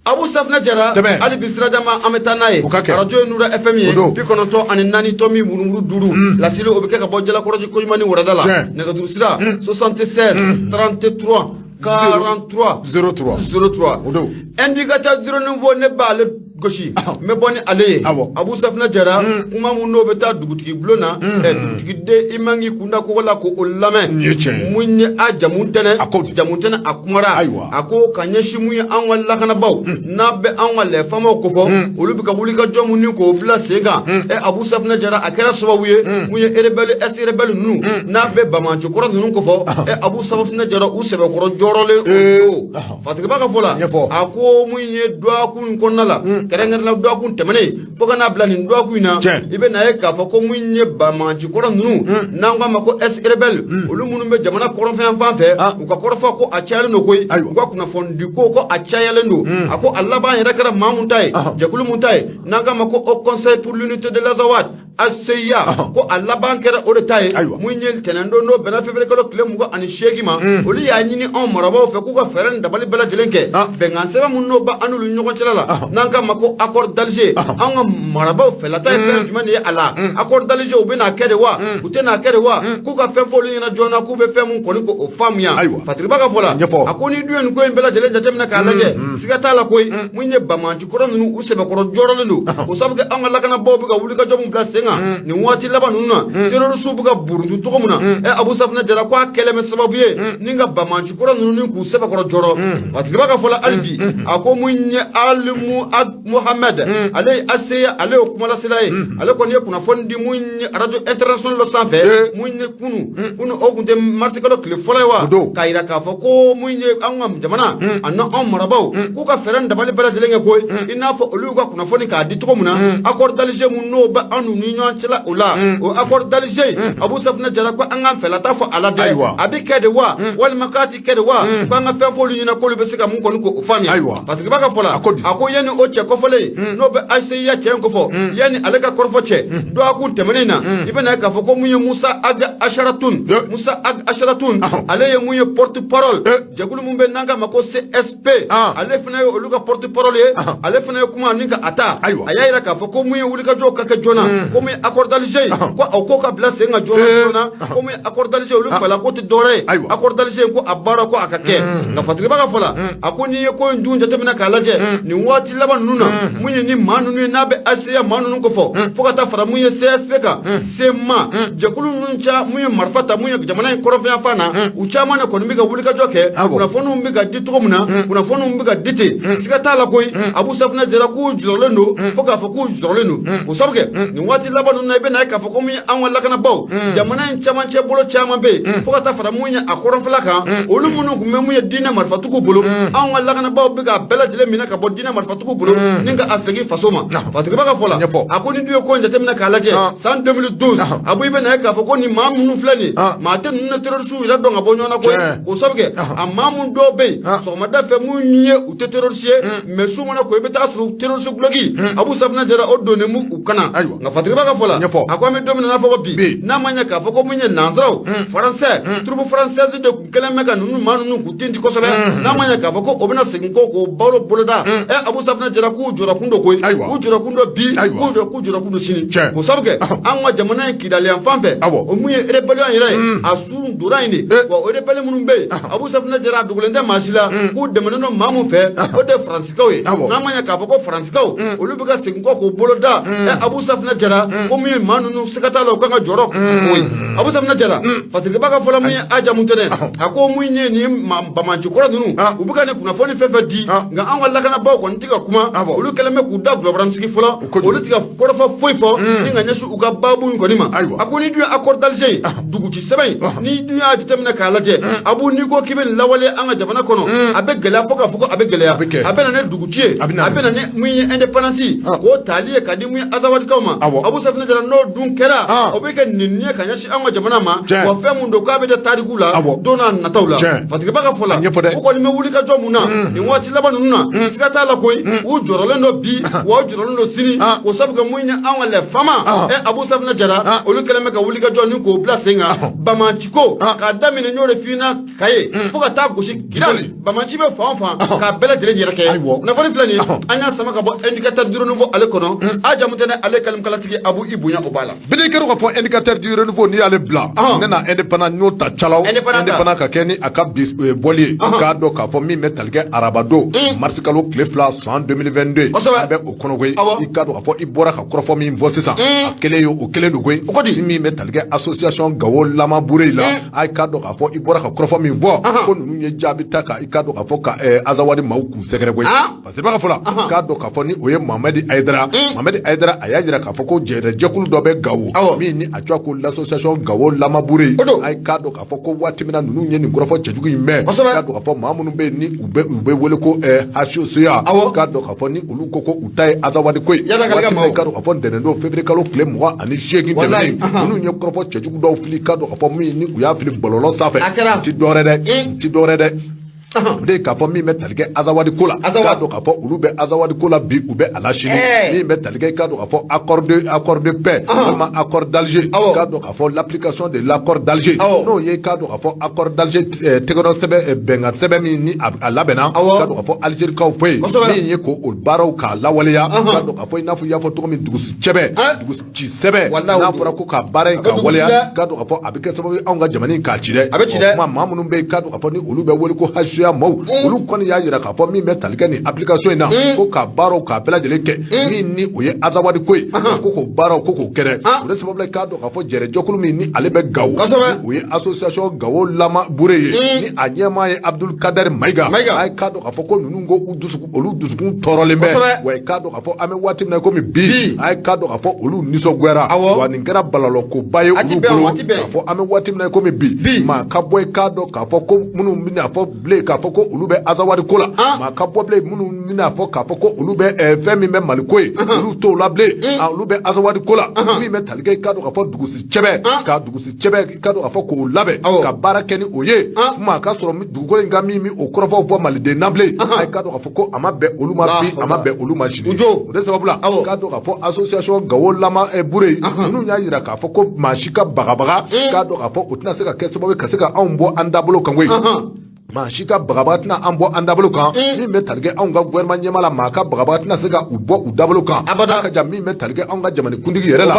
Abu Safinɛ Jara. Tɛmɛ. Hali bi sirajama, an bɛ taa n'a ye. O ka kɛ. Arajo ye Nura FM ye. O don. 94.5. Laseli o bɛ kɛ ka bɔ Jalakɔrɔji Koɲumani wɛrɛda la. Nɛgɛjuru sira 76 33 43 03. 03. O don. Indicateur du renouveau, ne b'ale gosi, n bɛ bɔ ni ale ye. Abu Safinɛ Jara, kuma mun n'o bɛ taa dugutigi bulon na, dugutigi den, i man k'i kunda kogo la k'o lamɛn. Nin ye tiɲɛ ye. Mun ye a jamu tɛnɛ? A ko di? Jamu tɛnɛ, a kumara. A ko ka ɲɛsin mun ye anw ka lakanabaaw n'a bɛ anw ka lɛfamaw kofɔ, olu bɛ ka wuli ka jɔ mun ni k'o bila sen kan. Abu Safinɛ Jara, a kɛra sababu ye mun ye rebelle, ex rebelle ninnu n'a bɛ banbaanci kɔrɔ ninnu kofɔ. Abu Safinɛ Jara, u sɛbɛkɔrɔ jɔrɔlen o don. Fatigiba ka fɔ la, Ɲɛfɔ. a ko mun ye dɔgɔkun in kɔnɔna la, kɛrɛnkɛrɛnna dɔgɔkun tɛmɛnen fo ka n'a bila nin dɔgɔkun in na, i bɛ na ye k'a fɔ ko mun ye banbaanci kɔrɔ ninnu n'an k'a ma ko ex rebelle, olu minnu bɛ jamana kɔrɔnfɛ fan fɛ, u ka kɔrɔfɔ ko a cayalen don koyi. U ka kunnafoni ko a cayalen don. A ko a laban yɛrɛ kɛra maa mun ta ye, jɛkulu mun ta ye n'an k'a ma ko Haut Conseil pour l'unité de l'Azawad, HCUA, ko a laban kɛra o de ta ye. Mun ye tɛnɛndon n'o bɛnna février kalo tile 28 ma, olu y'a ɲini anw marabaaw fɛ k'u ka fɛɛrɛ ni dabali bɛɛ lajɛlen kɛ, bɛnkan sɛbɛn mun n'o b'an n'olu ni ɲɔgɔn cɛla la n'an k'a ma ko accord d'Alger. Anw ka marabaaw fɛlata ye fɛn jumɛn de ye a la? Accord d'Alger, u bɛna kɛ de wa, u tɛna kɛ de wa? K'u ka fɛn fɔ olu ɲɛna joona, k'u bɛ fɛn mun kɔni k'o faamuya. Fatigiba ka fɔ la, Ɲɛfɔ. a ko ni dun ye nin ko in bɛɛ lajɛlen jateminɛ k'a lajɛ, siga t'a la koyi, mun ye banbaanci kɔrɔ ninnu, u sɛbɛkɔrɔ jɔrɔlen don o sabu kɛ anw ka lakanabaaw bɛ ka wuli ka jɔ mun bila sen kan nin waati laban ninnu na, terroristew bɛ ka buruntu cogo min na. Abu Safinɛ Jara ko a kɛlen bɛ sababu ye ni ka banbaanci kɔrɔ ninnu ni k'u sɛbɛkɔrɔ jɔrɔ. Fatigiba ka fɔ la hali bi, a ko mun ye Alimu Mohamed, ale ye HCUA, ale ye kumalasela ye, ale kɔni ye kunnafoni di mun ye radio international dɔ sanfɛ mun ye kunu kunu, o tun tɛ marisi kalo tile fɔlɔ ye wa? O don. K'a yira k'a fɔ ko mun ye an ka jamana a n'anw marabaaw k'u ka fɛɛrɛ ni dabali bɛɛ lajɛlen kɛ koyi, i n'a fɔ olu y'u ka kunnafoni k'a di cogo min na, accord d'Alger mun n'o bɛ an n'u ni ɲɔgɔn cɛla o la, o accord d'Alger, Abu Safinɛ Jara ko an k'an fɛlata fɔ a la dɛ. A bɛ kɛ de wa, walima k'a ti kɛ de wa? K'an ka fɛn fɔ olu ɲɛna k'olu bɛ se ka mun kɔni k'o faamuya. Fatigiba ka fɔ la, A ko di? a ko yanni o cɛ kɔfɔlen n'o bɛ HCUA cɛ in kɔfɔ, yanni ale ka kɔrɔfɔ cɛ, dɔgɔkun tɛmɛnen na, i bɛna ye k'a fɔ ko mun ye Musa Ag Asharatun, Musa Ag Asharatun, ale ye mun ye porte parole jɛkulu mun bɛ n'an k'a ma ko CSP, ale fana ye olu ka porte parole ye. Ale fana ye kuma ni ka a ta. A y'a yira k'a fɔ ko mun ye wulikajɔw ka kɛ joona, ko mun ye accord d'Alger, ko o ko ka bila sen kan joona joona, ko mun ye accord d'Alger, olu fɛla ko tɛ dɔwɛrɛ ye, accord d'Alger ko a baara ko a ka kɛ. Nka Fatigiba ka fɔ la, a ko n'i ye ko in dun jateminɛ k'a lajɛ nin waati laban ninnu na, mun ye ni maa ninnu ye n'a bɛ HCUA maa ninnu kofɔ, fo ka taa fara mun ye CSP kan, CMA jɛkulu ninnu ca mun ye marifa ta mun ye jamana in kɔrɔnfɛ fan na, u caman de kɔni bɛ ka wulikajɔ kɛ. Kunnafoniw bɛ ka di cogo min na, kunnafoniw bɛ ka di ten, siga t'a la koyi, Abu Safinɛ Jara k'u jɔrɔlen don fo k'a fɔ k'u jɔrɔlen don o sabu kɛ nin waati laban ninnu na, i bɛ na ye k'a fɔ ko mun ye an ka lakanabaaw, jamana in camancɛ bolo caman bɛ yen, fo ka taa fara mun ye a kɔrɔnfɛla kan, olu minnu tun bɛ mun ye diinɛ marifatigiw bolo, anw ka lakanabaaw bɛ k'a bɛɛ lajɛlen minɛ ka bɔ diinɛ marifatigiw bolo ni ka a segin faso ma. Fatigiba ka fɔ la, a ko ni du ye ko in jateminɛ k'a lajɛ, san 2012, a ko i bɛ na ye k'a fɔ ko nin maa minnu filɛ nin ye, maa tɛ ninnu ni terroriste yɛrɛ dɔn ka bɔ ɲɔgɔn na koyi. K'o sabu kɛ a maa mun dɔw bɛ yen, sɔgɔmada fɛ mun ye u tɛ terroriste ye, mais su mana ko i bɛ taa sɔrɔ terroriste guloki, Abu Safinɛ Jara, o donnen b'u u kana. Nka Fatigiba ka fɔ la, a ko an bɛ don min na, n'a fɔ ko bi, n'a ma ɲɛ k'a fɔ ko mun ye nansaraw, français, troupe française de kun kɛlen bɛ ka ninnu maa ninnu k'u tinti kosɛbɛ, n'a ma ɲɛ k'a fɔ ko o bɛna segin ko k'o baro boloda. Abu Safinɛ Jara k'u jɔrɔ kun don koyi, k'u jɔrɔ kun don bi, k'u jɔrɔ kun don sini. K'o sabu kɛ an ka jamana in Kidali yan fan fɛ, o mun ye rébellion yɛrɛ ye, a sun donna yen de wa. O rebelle minnu bɛ yen, Abu Safinɛ Jara, a dogolen tɛ maa si la k'u dɛmɛnen don maa mun fɛ, o de ye Faransikaw ye. N'a ma ɲɛ k'a fɔ ko Faransikaw olu bɛ ka segin kɔ k'o boloda, Abu Safinɛ Jara ko mun ye maa ninnu, siga t'a la u kan ka jɔrɔ koyi. Abu Safinɛ Jara, Fasiriba ka fɔla mun ye a jamu tɛ dɛ, a ko mun ye nin banbaanci kɔrɔ ninnu, u bɛ ka nin kunnafoni fɛn fɛn di, nka an ka lakanabaaw kɔni tɛ ka kuma. Olu kɛlen bɛ k'u da gulɔbaransigi fɔlɔ, olu tɛ ka kɔrɔfɔ foyi fɔ ni ka ɲɛsin u ka baabu in kɔni ma. A ko ni dun ye accord d'Alger ye, duguci sɛbɛn in, ni dun y'a jateminɛ k'a lajɛ, Abu, n'i ko k'i bɛ nin lawaleya an ka jamana kɔnɔ, a bɛ gɛlɛya fo k'a fɔ ko a bɛ gɛlɛya. A bɛ na ni duguci ye, a bɛ na ni mun ye indépendance k'o tali ye ka di mun ye Azawadikaw ma. Abu Safinɛ Jara, n'o dun kɛra, o bɛ kɛ nɛni ye ka ɲɛsin an ka jamana ma, wa fɛn mun don k'a bɛ da tariku la don n'a nataw la. Fatigiba ka fɔ la, u kɔni bɛ wuli ka jɔ mun na nin waati laban ninnu na, siga t'a la koyi, u jɔrɔlen don bi, wa u jɔrɔlen don sini, o sabu kɛ mun ye an ka les FAMa ɛ, Abu Safinɛ Jara, olu kɛlen bɛ ka wuli ka jɔ ni k'o bila sen kan banbaanci ko k'a daminɛ, n y'o de f'i ɲɛna Kaye, fo ka taa gosi Kidali, banbaanci bɛ fan o fan k'a bɛɛ lajɛlen yɛrɛ kɛ. Kunnafoni filɛ nin ye, an y'a sama ka bɔ Indicateur du Renouveau ale kɔnɔ. A jamu tɛ ale kalimkalatigi Abu, i bonya o b'a la. Bidi kɛra ka fɔ Indicateur du Renouveau, n'i y'ale bila, ne na Indépendant n y'o ta calaw Indépendant ka kɛ ni a ka bi bɔli ye, k'a dɔn k'a fɔ min bɛ tali kɛ araba don, marisi kalo tile 2 san 2022, an bɛ o kɔnɔ koyi. I k'a dɔn k'a fɔ i bɔra ka kɔrɔfɔ min fɔ sisan, a kelen ye o kelen don koyi. Min bɛ tali kɛ association Gawo Lamabure la, a k'a dɔn k'a fɔ i bɔra ka kɔrɔfɔ min fɔ, ko ninnu ye jaabi ta ka i k'a dɔn k'a fɔ ka Azawadi maaw k'u sɛgɛrɛ koyi. Parce que b'a fɔ la, k'a dɔn k'a fɔ ni o ye Mamadi Ayidara, Mamadi Ayidara, a y'a jira k'a fɔ ko jɛrɛjɛkulu dɔ bɛ Gawo min ni a tɔgɔ ko l'association Gawo Lamabure. A k'a dɔn k'a fɔ ko waati min na ninnu ye nin kɔrɔfɔ cɛjugu in mɛn, k'a dɔn k'a fɔ maa minnu bɛ yen ni u bɛ wele ko HCA, k'a dɔn k'a fɔ ni olu ko ko u ta ye Azawadi ko ye, waati min k'a dɔn k'a fɔ ntɛnɛn don, février kalo tile 28 tɛmɛnen, ninnu ye kɔrɔfɔ cɛjugu dɔw fili, k'a dɔn k'a fɔ min ni u y'a fili bɔlɔlɔ sanfɛ, n ti dɔwɛrɛ dɛ, n ti dɔwɛrɛ dɛ, o de ye k'a fɔ min bɛ tali kɛ Azawadi ko la, k'a dɔn k'a fɔ olu bɛ Azawadi ko la bi, u bɛ a la sini. Min bɛ tali kɛ, k'a dɔn k'a fɔ accord de paix walima accord d'Alger, k'a dɔn k'a fɔ l'application de l'accord d'Alger, n'o ye k'a dɔn k'a fɔ accord d'Alger tɛgɛnɔ sɛbɛn, bɛnkan sɛbɛn min ni a labɛnna, k'a dɔn k'a fɔ Algérikaw fɛ yen, min ye k'o baaraw k'a lawaleya, k'a dɔn k'a fɔ i n'a fɔ i y'a fɔ cogo min, dugu cɛbɛ, dugu ci sɛbɛn, n'a fɔra ko ka baara in ka waleya, k'a dɔn k'a fɔ a bɛ kɛ sababu ye anw ka jamana in k'a ci dɛ. A bɛ ci dɛ. Kuma maa minnu bɛ yen, k'a dɔn k'a fɔ ni olu bɛ wele ko HCA maaw, olu kɔni y'a jira k'a fɔ min bɛ tali kɛ nin application in na, ko ka baaraw k'a bɛɛ lajɛlen kɛ, min ni o ye Azawadi ko ye, ko k'o baaraw ko k'o kɛ dɛ. O de sababu la, k'a dɔn k'a fɔ jɛrɛjɛkulu min ni ale bɛ Gawo, o ye association Gawo Lamabure ye, ni a ɲɛmaa ye Abdul Kader Mayiga, a ye k'a dɔn k'a fɔ ko ninnu ko u dusukun, olu dusukun tɔɔrɔlen bɛ, wa k'a dɔn k'a fɔ an bɛ waati min na komi bi, a ye k'a dɔn k'a fɔ olu nisɔngoyara, wa nin kɛra balalɔkoba ye olu bolo, k'a fɔ an bɛ waati min na komi bi, maa ka bɔ i k'a dɔn k'a fɔ ko minnu bɛna fɔ bilen k'a fɔ ko olu bɛ Azawadi ko la, maa ka bɔ bilen minnu bɛna fɔ k'a fɔ ko olu bɛ fɛn min bɛ Mali ko ye, olu t'o la bilen, olu bɛ Azawadi ko la. Min bɛ tali kɛ, k'a dɔn k'a fɔ dugusi cɛbɛ, ka dugusi cɛbɛ, k'a dɔn k'a fɔ k'o labɛn ka baara kɛ ni o ye, maa ka sɔrɔ dugukolo in ka min o kɔrɔfɔw fɔ maliden na bilen, a ye k'a dɔn k'a fɔ ko a ma bɛn olu ma bi, a ma bɛn olu ma sini. O de sababu la, k'a dɔn k'a fɔ association Gawo Lamabure ninnu y'a jira k'a fɔ ko maa si ka bagabaga, k'a dɔn k'a fɔ o tɛna se ka kɛ sababu ye ka se ka anw bɔ an dabolo kan koyi. Maa si ka bagabaga tɛna an bɔ an dabolo kan. Min bɛ tali kɛ anw ka gouvernement ɲɛmaa la, maa ka bagabaga tɛna se ka u bɔ u dabolo kan. Abada. Ka ja min bɛ tali kɛ anw ka jamana kuntigi yɛrɛ la,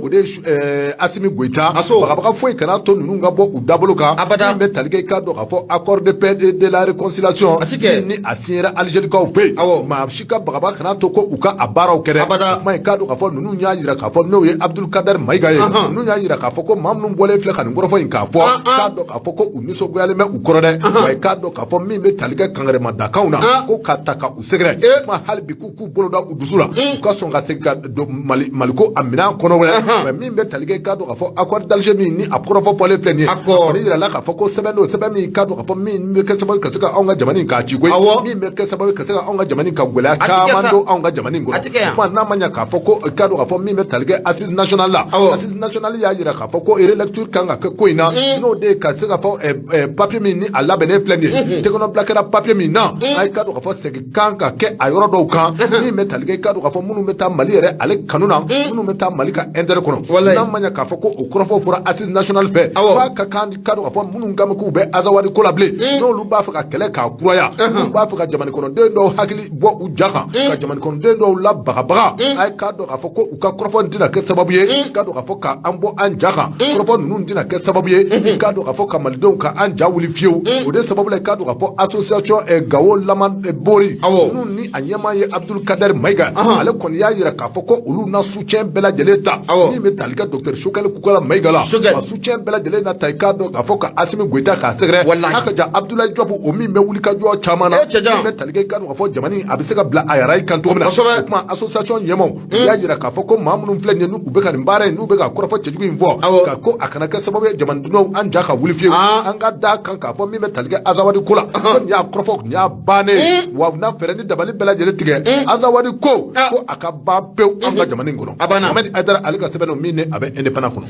o de ye Asimi Goyita, bagabaga foyi kana to ninnu ka bɔ u dabolo kan. Abada. Min bɛ tali kɛ, k'a dɔn k'a fɔ accord de paix de la réconciliation min ni a signera Algérikaw fɛ yen, maa si ka bagabaga kana to ko u ka a baaraw kɛ dɛ. Kuma in, k'a dɔn k'a fɔ ninnu y'a jira k'a fɔ n'o ye Abdul Kader Mayiga ye, ninnu y'a jira k'a fɔ ko maa minnu bɔlen filɛ ka nin kɔrɔfɔ in k'a fɔ, k'a dɔn k'a fɔ ko u nisɔngoyalen bɛ u kɔrɔ dɛ, wa k'a dɔn k'a fɔ min bɛ tali kɛ kangarɛmadakanw na, ko ka ta ka u sɛgɛrɛ, kuma hali bi k'u bolo da u dusu la, u ka sɔn ka segin ka don Mali Maliko a minɛn kɔnɔ wɛrɛ. Mais min bɛ tali kɛ, k'a dɔn k'a fɔ accord d'Alger min ni a kɔrɔfɔ fɔlen filɛ nin ye, a kɔni yirala k'a fɔ ko sɛbɛn don, sɛbɛn min k'a dɔn k'a fɔ min bɛ kɛ sababu ka se ka anw ka jamana in k'a ci koyi, min bɛ kɛ sababu ka se ka anw ka jamana in ka gɛlɛya caman don anw ka jamana in kɔnɔ. Kuma n'a ma ɲɛ k'a fɔ ko k'a dɔn k'a fɔ min bɛ tali kɛ assise nationale la, assise nationale y'a jira k'a fɔ ko relecture kan ka kɛ ko in na, n'o de ye ka se ka fɔ papier min ni a labɛnnen filɛ nin ye, tɛgɛnɔbila kɛra papier min na, a ye k'a dɔn k'a fɔ segin kan ka kɛ a yɔrɔ dɔw kan. Min bɛ tali kɛ, k'a dɔn k'a fɔ minnu bɛ taa Mali yɛrɛ ale kanu na, minnu bɛ taa Mali ka intérêt kɔnɔ, n'a ma ɲɛ k'a fɔ ko o kɔrɔfɔw fɔra assise nationale fɛ, k'a ka kan k'a dɔn k'a fɔ minnu kan k'u bɛ Azawadi ko la bilen, n'olu b'a fɛ ka kɛlɛ k'a kuraya, minnu b'a fɛ ka jamana kɔnɔden dɔw hakili bɔ u ja kan, ka jamana kɔnɔden dɔw la bagabaga, a ye k'a dɔn k'a fɔ ko u ka kɔrɔfɔ in tɛna kɛ sababu ye k'a dɔn k'a fɔ k'an bɔ an ja kan. Kɔrɔfɔ ninnu tɛna kɛ sababu ye k'a dɔn k'a fɔ ka malidenw ka an ja wuli fiyewu. O de sababu sababu la i k'a dɔn k'a fɔ association Gawo Laman Bori minnu ni a ɲɛmaa ye Abdul Kader Mayiga, ale kɔni y'a jira k'a fɔ ko olu na soutien bɛɛ lajɛlen ta min bɛ tali kɛ docteur Choguel Kokalla Mayiga la, wa soutien bɛɛ lajɛlen na ta i k'a dɔn k'a fɔ ka Asimi Goyita k'a sɛgɛrɛ n'a ka ja Abdoulaye Diop, o min bɛ wulikajɔ caman na min bɛ tali kɛ i k'a dɔn k'a fɔ jamana in a bɛ se ka bila a yɛrɛ kan cogo min na. O tuma association ɲɛmaaw u y'a jira k'a fɔ ko maa minnu filɛ nin ye, n'u bɛ ka nin baara in, n'u bɛ ka kɔrɔfɔ cɛjugu in fɔ ka ko a kana kɛ sababu ye jamanadenw an ja ka wuli fiyewu, an ka da kan k'a fɔ min bɛ tali kɛ Azawadi ko la, ko nin y'a kɔrɔfɔ, nin y'a bannen ye, wa u na fɛɛrɛ ni dabali bɛɛ lajɛlen tigɛ Azawadi ko ko a ka ban pewu an ka jamana in kɔnɔ. Mohamed Haidara ale ka sɛbɛn don min ni a bɛ Indépendant kɔnɔ.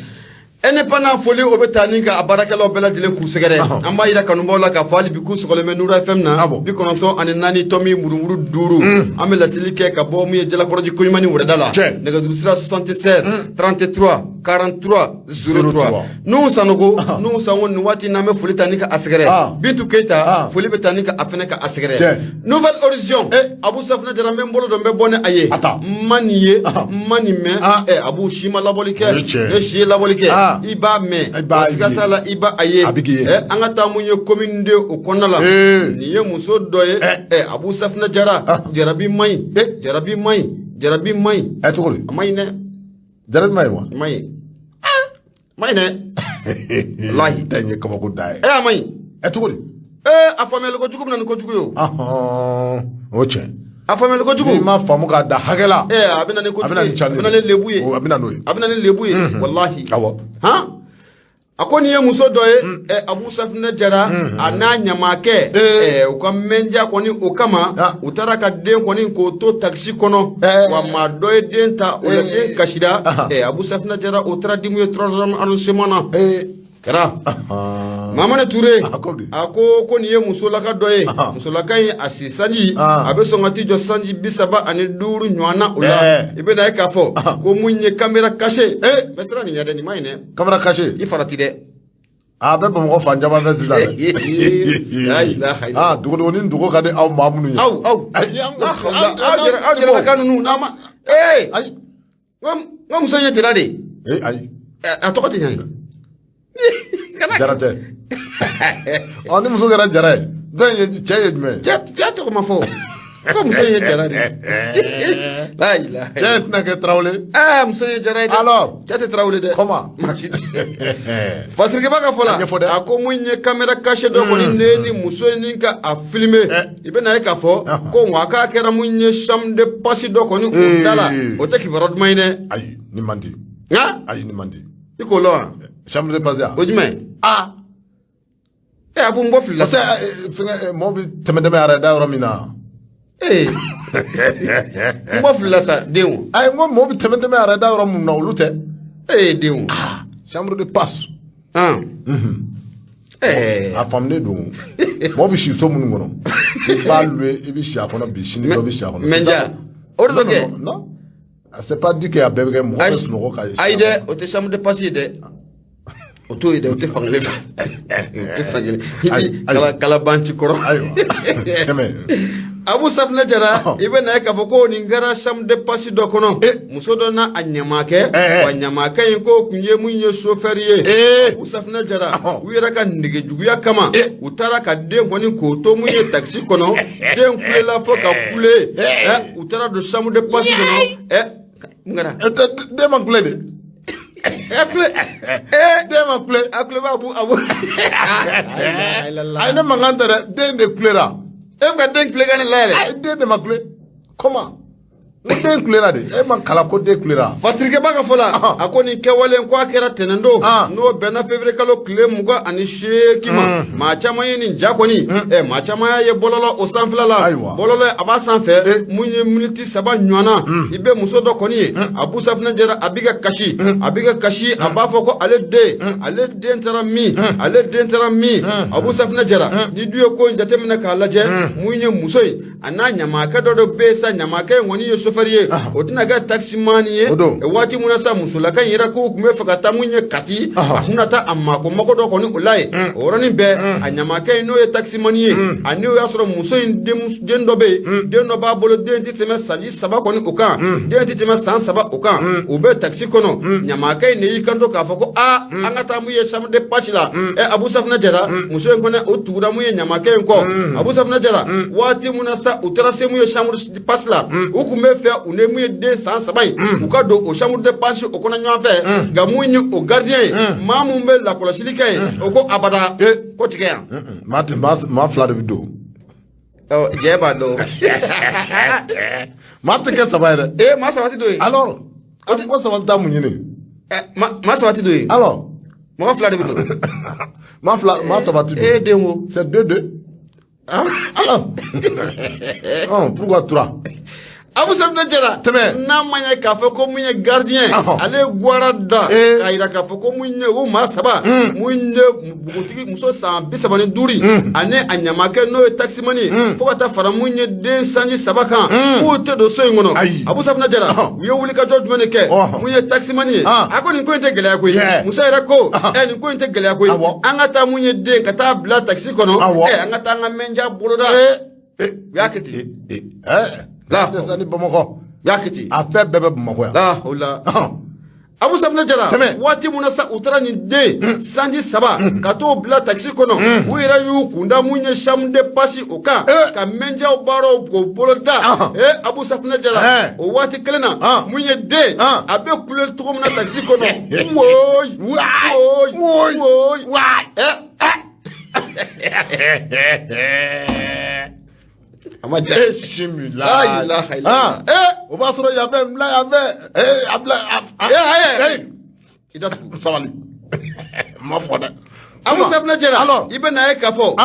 Indépendant, foli o bɛ taa ni ka a baarakɛlaw bɛɛ lajɛlen k'u sɛgɛrɛ. An b'a yira kanubaw la k'a fɔ hali bi k'u sɔgɔlen bɛ Nura FM na, 94.5. An bɛ laseli kɛ ka bɔ mun ye Jalakɔrɔji Koɲumani wɛrɛda la. Nɛgɛjuru sira 76 33 43 03. Nuhu Sanogo, Nuhu Sanogo, nin waati n'an bɛ foli ta ni ka a sɛgɛrɛ. Bintu Keyita, foli bɛ taa ni ka a fɛnɛ ka a sɛgɛrɛ. Nouvel Horizon, Abu Safinɛ Jara, n bɛ n bolo don n bɛ bɔ ni a ye. N ma nin ye, n ma nin mɛn. Abu si ma labɔli kɛ, ne si ye labɔli kɛ. I b'a mɛn, wa siga t'a la, i b'a a ye. An ka taa mun ye commune 2 o kɔnɔna la. Nin ye muso dɔ ye, Abu Safinɛ Jara, jarabi man ɲi, jarabi man ɲi, jarabi man ɲi. Ɛ, cogo di? A man ɲi dɛ. Jarabi man ɲi wa? A man ɲi, man ɲi dɛ, walahi. Ta in ye kabako da ye. Ɛ, a man ɲi. Ɛ, cogo di? Ee, a faamuyali kojugu bɛ na ni kojugu ye o. O tiɲɛ. A faamuyali kojugu. N'i ma faamu k'a da hakɛ la. Ee, a bɛ na ni kojugu ye, a bɛ na ni lebu ye. A bɛ na n'o ye. A bɛ na ni lebu ye, walahi. Awɔ. Han, a ko nin ye muso dɔ ye, Abu Safinɛ Jara, a n'a ɲamakɛ, u ka mɛnja kɔni o kama, u taara ka den kɔni k'o to takisi kɔnɔ, wa maa dɔ ye den ta o la, den kasira. Abu Safinɛ Jara, o taara di mun ye troisième arrondissement na kɛra. Mamani Ture, a ko nin ye musolaka dɔ ye. Musolaka in, a si sanji a bɛ sɔn ka t'i jɔ sanji 35 ɲɔgɔn na. O la i bɛ na ye k'a fɔ ko mun ye caméra cachée. N bɛ siran nin ɲɛ dɛ, nin ma ɲi dɛ. Caméra cachée. I farati dɛ. A bɛ Bamakɔ fan caman fɛ sisan dɛ. Aa, dogodogonin dogo ka di aw maa minnu ye. Aw aw aw jɛrɛlaka ninnu n'a ma ee. Ayi. N ko muso in ye jara de. Ee, ayi. A tɔgɔ tɛ ɲa. Jara tɛ. Ɔ, ni muso kɛra jara ye, cɛ ye jumɛn ye? Cɛ tɔgɔ ma fɔ. Ko muso in ye jara de ye. La ilaha. Cɛ tɛna kɛ Tarawele. Ɛɛ, muso in ye jara ye dɛ. Alors. Cɛ tɛ Tarawele dɛ. Comment? Fatirikɛba ka fɔ la, a ko mun ye caméra cachée dɔ kɔni ne ni muso in ni ka a filmer. I bɛ na ye k'a fɔ ko nka k'a kɛra mun ye chambre de passe dɔ kɔni o da la. O tɛ kibaruya duman ye dɛ. Ayi, nin man di. Nka. Ayi, nin man di. I k'o lɔn wa? Chambre de passe. O jumɛn? Ah. E, a ko n bɔ fili la. O tɛ fɛngɛ, mɔgɔ bɛ tɛmɛ tɛmɛ yɛrɛ da yɔrɔ min na. Ee, n bɔ fili la sa denw. Ayi, n ko mɔgɔ bɛ tɛmɛ tɛmɛ yɛrɛ da yɔrɔ min na, olu tɛ. Ee, denw. Ah, chambre de passe. Han. Ɛɛ. A faamulen don. Mɔgɔ bɛ si so minnu kɔnɔ. I b'a louer, i bɛ si a kɔnɔ bi, sini dɔ bɛ si a kɔnɔ. Mɛ nja, o de dɔ kɛ. Non. C'est pas dit que a bɛɛ bɛ kɛ mɔgɔ bɛ sunɔgɔ ka. Ayi dɛ, o tɛ chambre de passe ye dɛ. O t'o ye dɛ, o tɛ fankelen fɛ. O tɛ fankelen. I kalabanci kɔrɔ. Ayiwa. Tɛmɛ. Abu Safinɛ Jara, i bɛ na ye k'a fɔ ko nin kɛra chambre de passe dɔ kɔnɔ. Muso dɔ n'a a ɲamakɛ. Wa ɲamakɛ in ko kun ye mun ye chauffeur ye. Abu Safinɛ Jara, u yɛrɛ ka nege juguya kama, u taara ka den kɔni k'o to mun ye taxi kɔnɔ. Den kulela fo ka kule. U taara don chambre de passe kɔnɔ. Mun kɛra? Den ma kule de. Kule. Den ma kule. A kule b'a bu abu. Ayi, ne mankan tɛ dɛ, den de kulera. E bɛ ka den kulekan de layɛlɛ. Ayi, den de ma kule. Comment? Ni den kulera de, e ma kalan ko den kulera. Fatirikɛba ka fɔ la, a ko nin kɛwale ko a kɛra tɛnɛn don, n'o bɛnna février kalo tile 28 ma. Maa caman ye nin ja kɔni, maa caman y'a ye bɔlɔlɔ o sanfɛla la. Bɔlɔlɔ a b'a sanfɛ mun ye miniti 3 ɲɔgɔnna. I bɛ muso dɔ kɔni ye, Abu Safinɛ Jara, a b'i ka kasi, a b'i ka kasi, a b'a fɔ ko ale den, ale den taara min, ale den taara min. Abu Safinɛ Jara, ni du ye ko in jateminɛ k'a lajɛ, mun ye muso ye. A n'a ɲamakɛ dɔ de bɛ yen sa, ɲamakɛ in kɔni ye sofɛri ye, o tɛna kɛ taximan ye. Waati min na sa, musolaka in yɛrɛ k'u tun bɛ fɛ ka taa mun ye Kati, a tun na taa a mako mako dɔ kɔni o la yen. O yɔrɔnin bɛɛ, a ɲamakɛ in n'o ye taximan ye, ani o y'a sɔrɔ muso in den dɔ bɛ yen, den dɔ b'a bolo, den tɛ tɛmɛ sanji 3 kɔni o kan, den tɛ tɛmɛ san 3 o kan. U bɛ takisi kɔnɔ, ɲamakɛ in de y'i kanto k'a fɔ ko aa, an ka taa mun ye chambre de passe la. Ɛ, Abu Safunɛ Jara, muso in kɔni o tugura mun ye ɲamakɛ in kɔ. Abu Safunɛ Jara, waati mun na sa u taara se mun ye chambre de passe la, u tun bɛ fɛ u ni mun ye den san 3 in, u ka don o chambre de passe o kɔnɔ ɲɔgɔn fɛ. Nka mun ye o gardien ye, maa mun bɛ lakɔlɔsili kɛ yen, o ko abada, ko tigɛ yan. Maa 2 de bɛ don. Jɛ b'a dɔn. Maa tɛ kɛ 3 ye dɛ. Ee, maa 3 tɛ don yen. Alors, mɔgɔ 3 bɛ taa mun ɲini? Maa 3 tɛ don yen. Alors. Mɔgɔ 2 de bɛ don. Maa 2, maa 3 tɛ don. E den ko. C'est 2 2. Alors. Oh, pourquoi 3? Abu Safunɛ Jara, Tɛmɛ. n'a ma ɲɛ k'a fɔ ko mun ye gardien, ale gwara da k'a yira k'a fɔ ko mun ye o maa 3, mun ye npogotigi muso san 35 ani a ɲamakɛ n'o ye taximan ye, fo ka taa fara mun ye den sanji 3 kan, k'u tɛ don so in kɔnɔ. Abu Safunɛ Jara, u ye wulikajɔ jumɛn de kɛ? Mun ye taximan ye, a ko nin ko in tɛ gɛlɛya koyi. Muso yɛrɛ ko ɛ, nin ko in tɛ gɛlɛya koyi, an ka taa mun ye den ka taa bila takisi kɔnɔ, ɛ, an ka taa an ka mɛnja boloda. U y'a kɛ ten. La ni Bamakɔ. Y'a kɛ ten. A fɛn bɛɛ bɛ Bamakɔ yan. La o la. Abu Safunɛ Jara, waati mun na sa u taara nin den sanji 3 ka t'o bila takisi kɔnɔ, u yɛrɛ y'u kunda mun ye chambre de passe o kan, ka mɛnjaw baaraw k'o bolo da. Ee, Abu Safunɛ Jara, o waati kelen na, mun ye den, a bɛ kule cogo min na takisi kɔnɔ, woyi woyi woyi ɛ. A ma ja. E simila. La ilaha illallah. O b'a sɔrɔ yan fɛ, n bila yan fɛ. A bila. Ee, i da tugu. Sabali. N ma fɔ dɛ. Abu Safunɛ Jara, i bɛ na ye k'a fɔ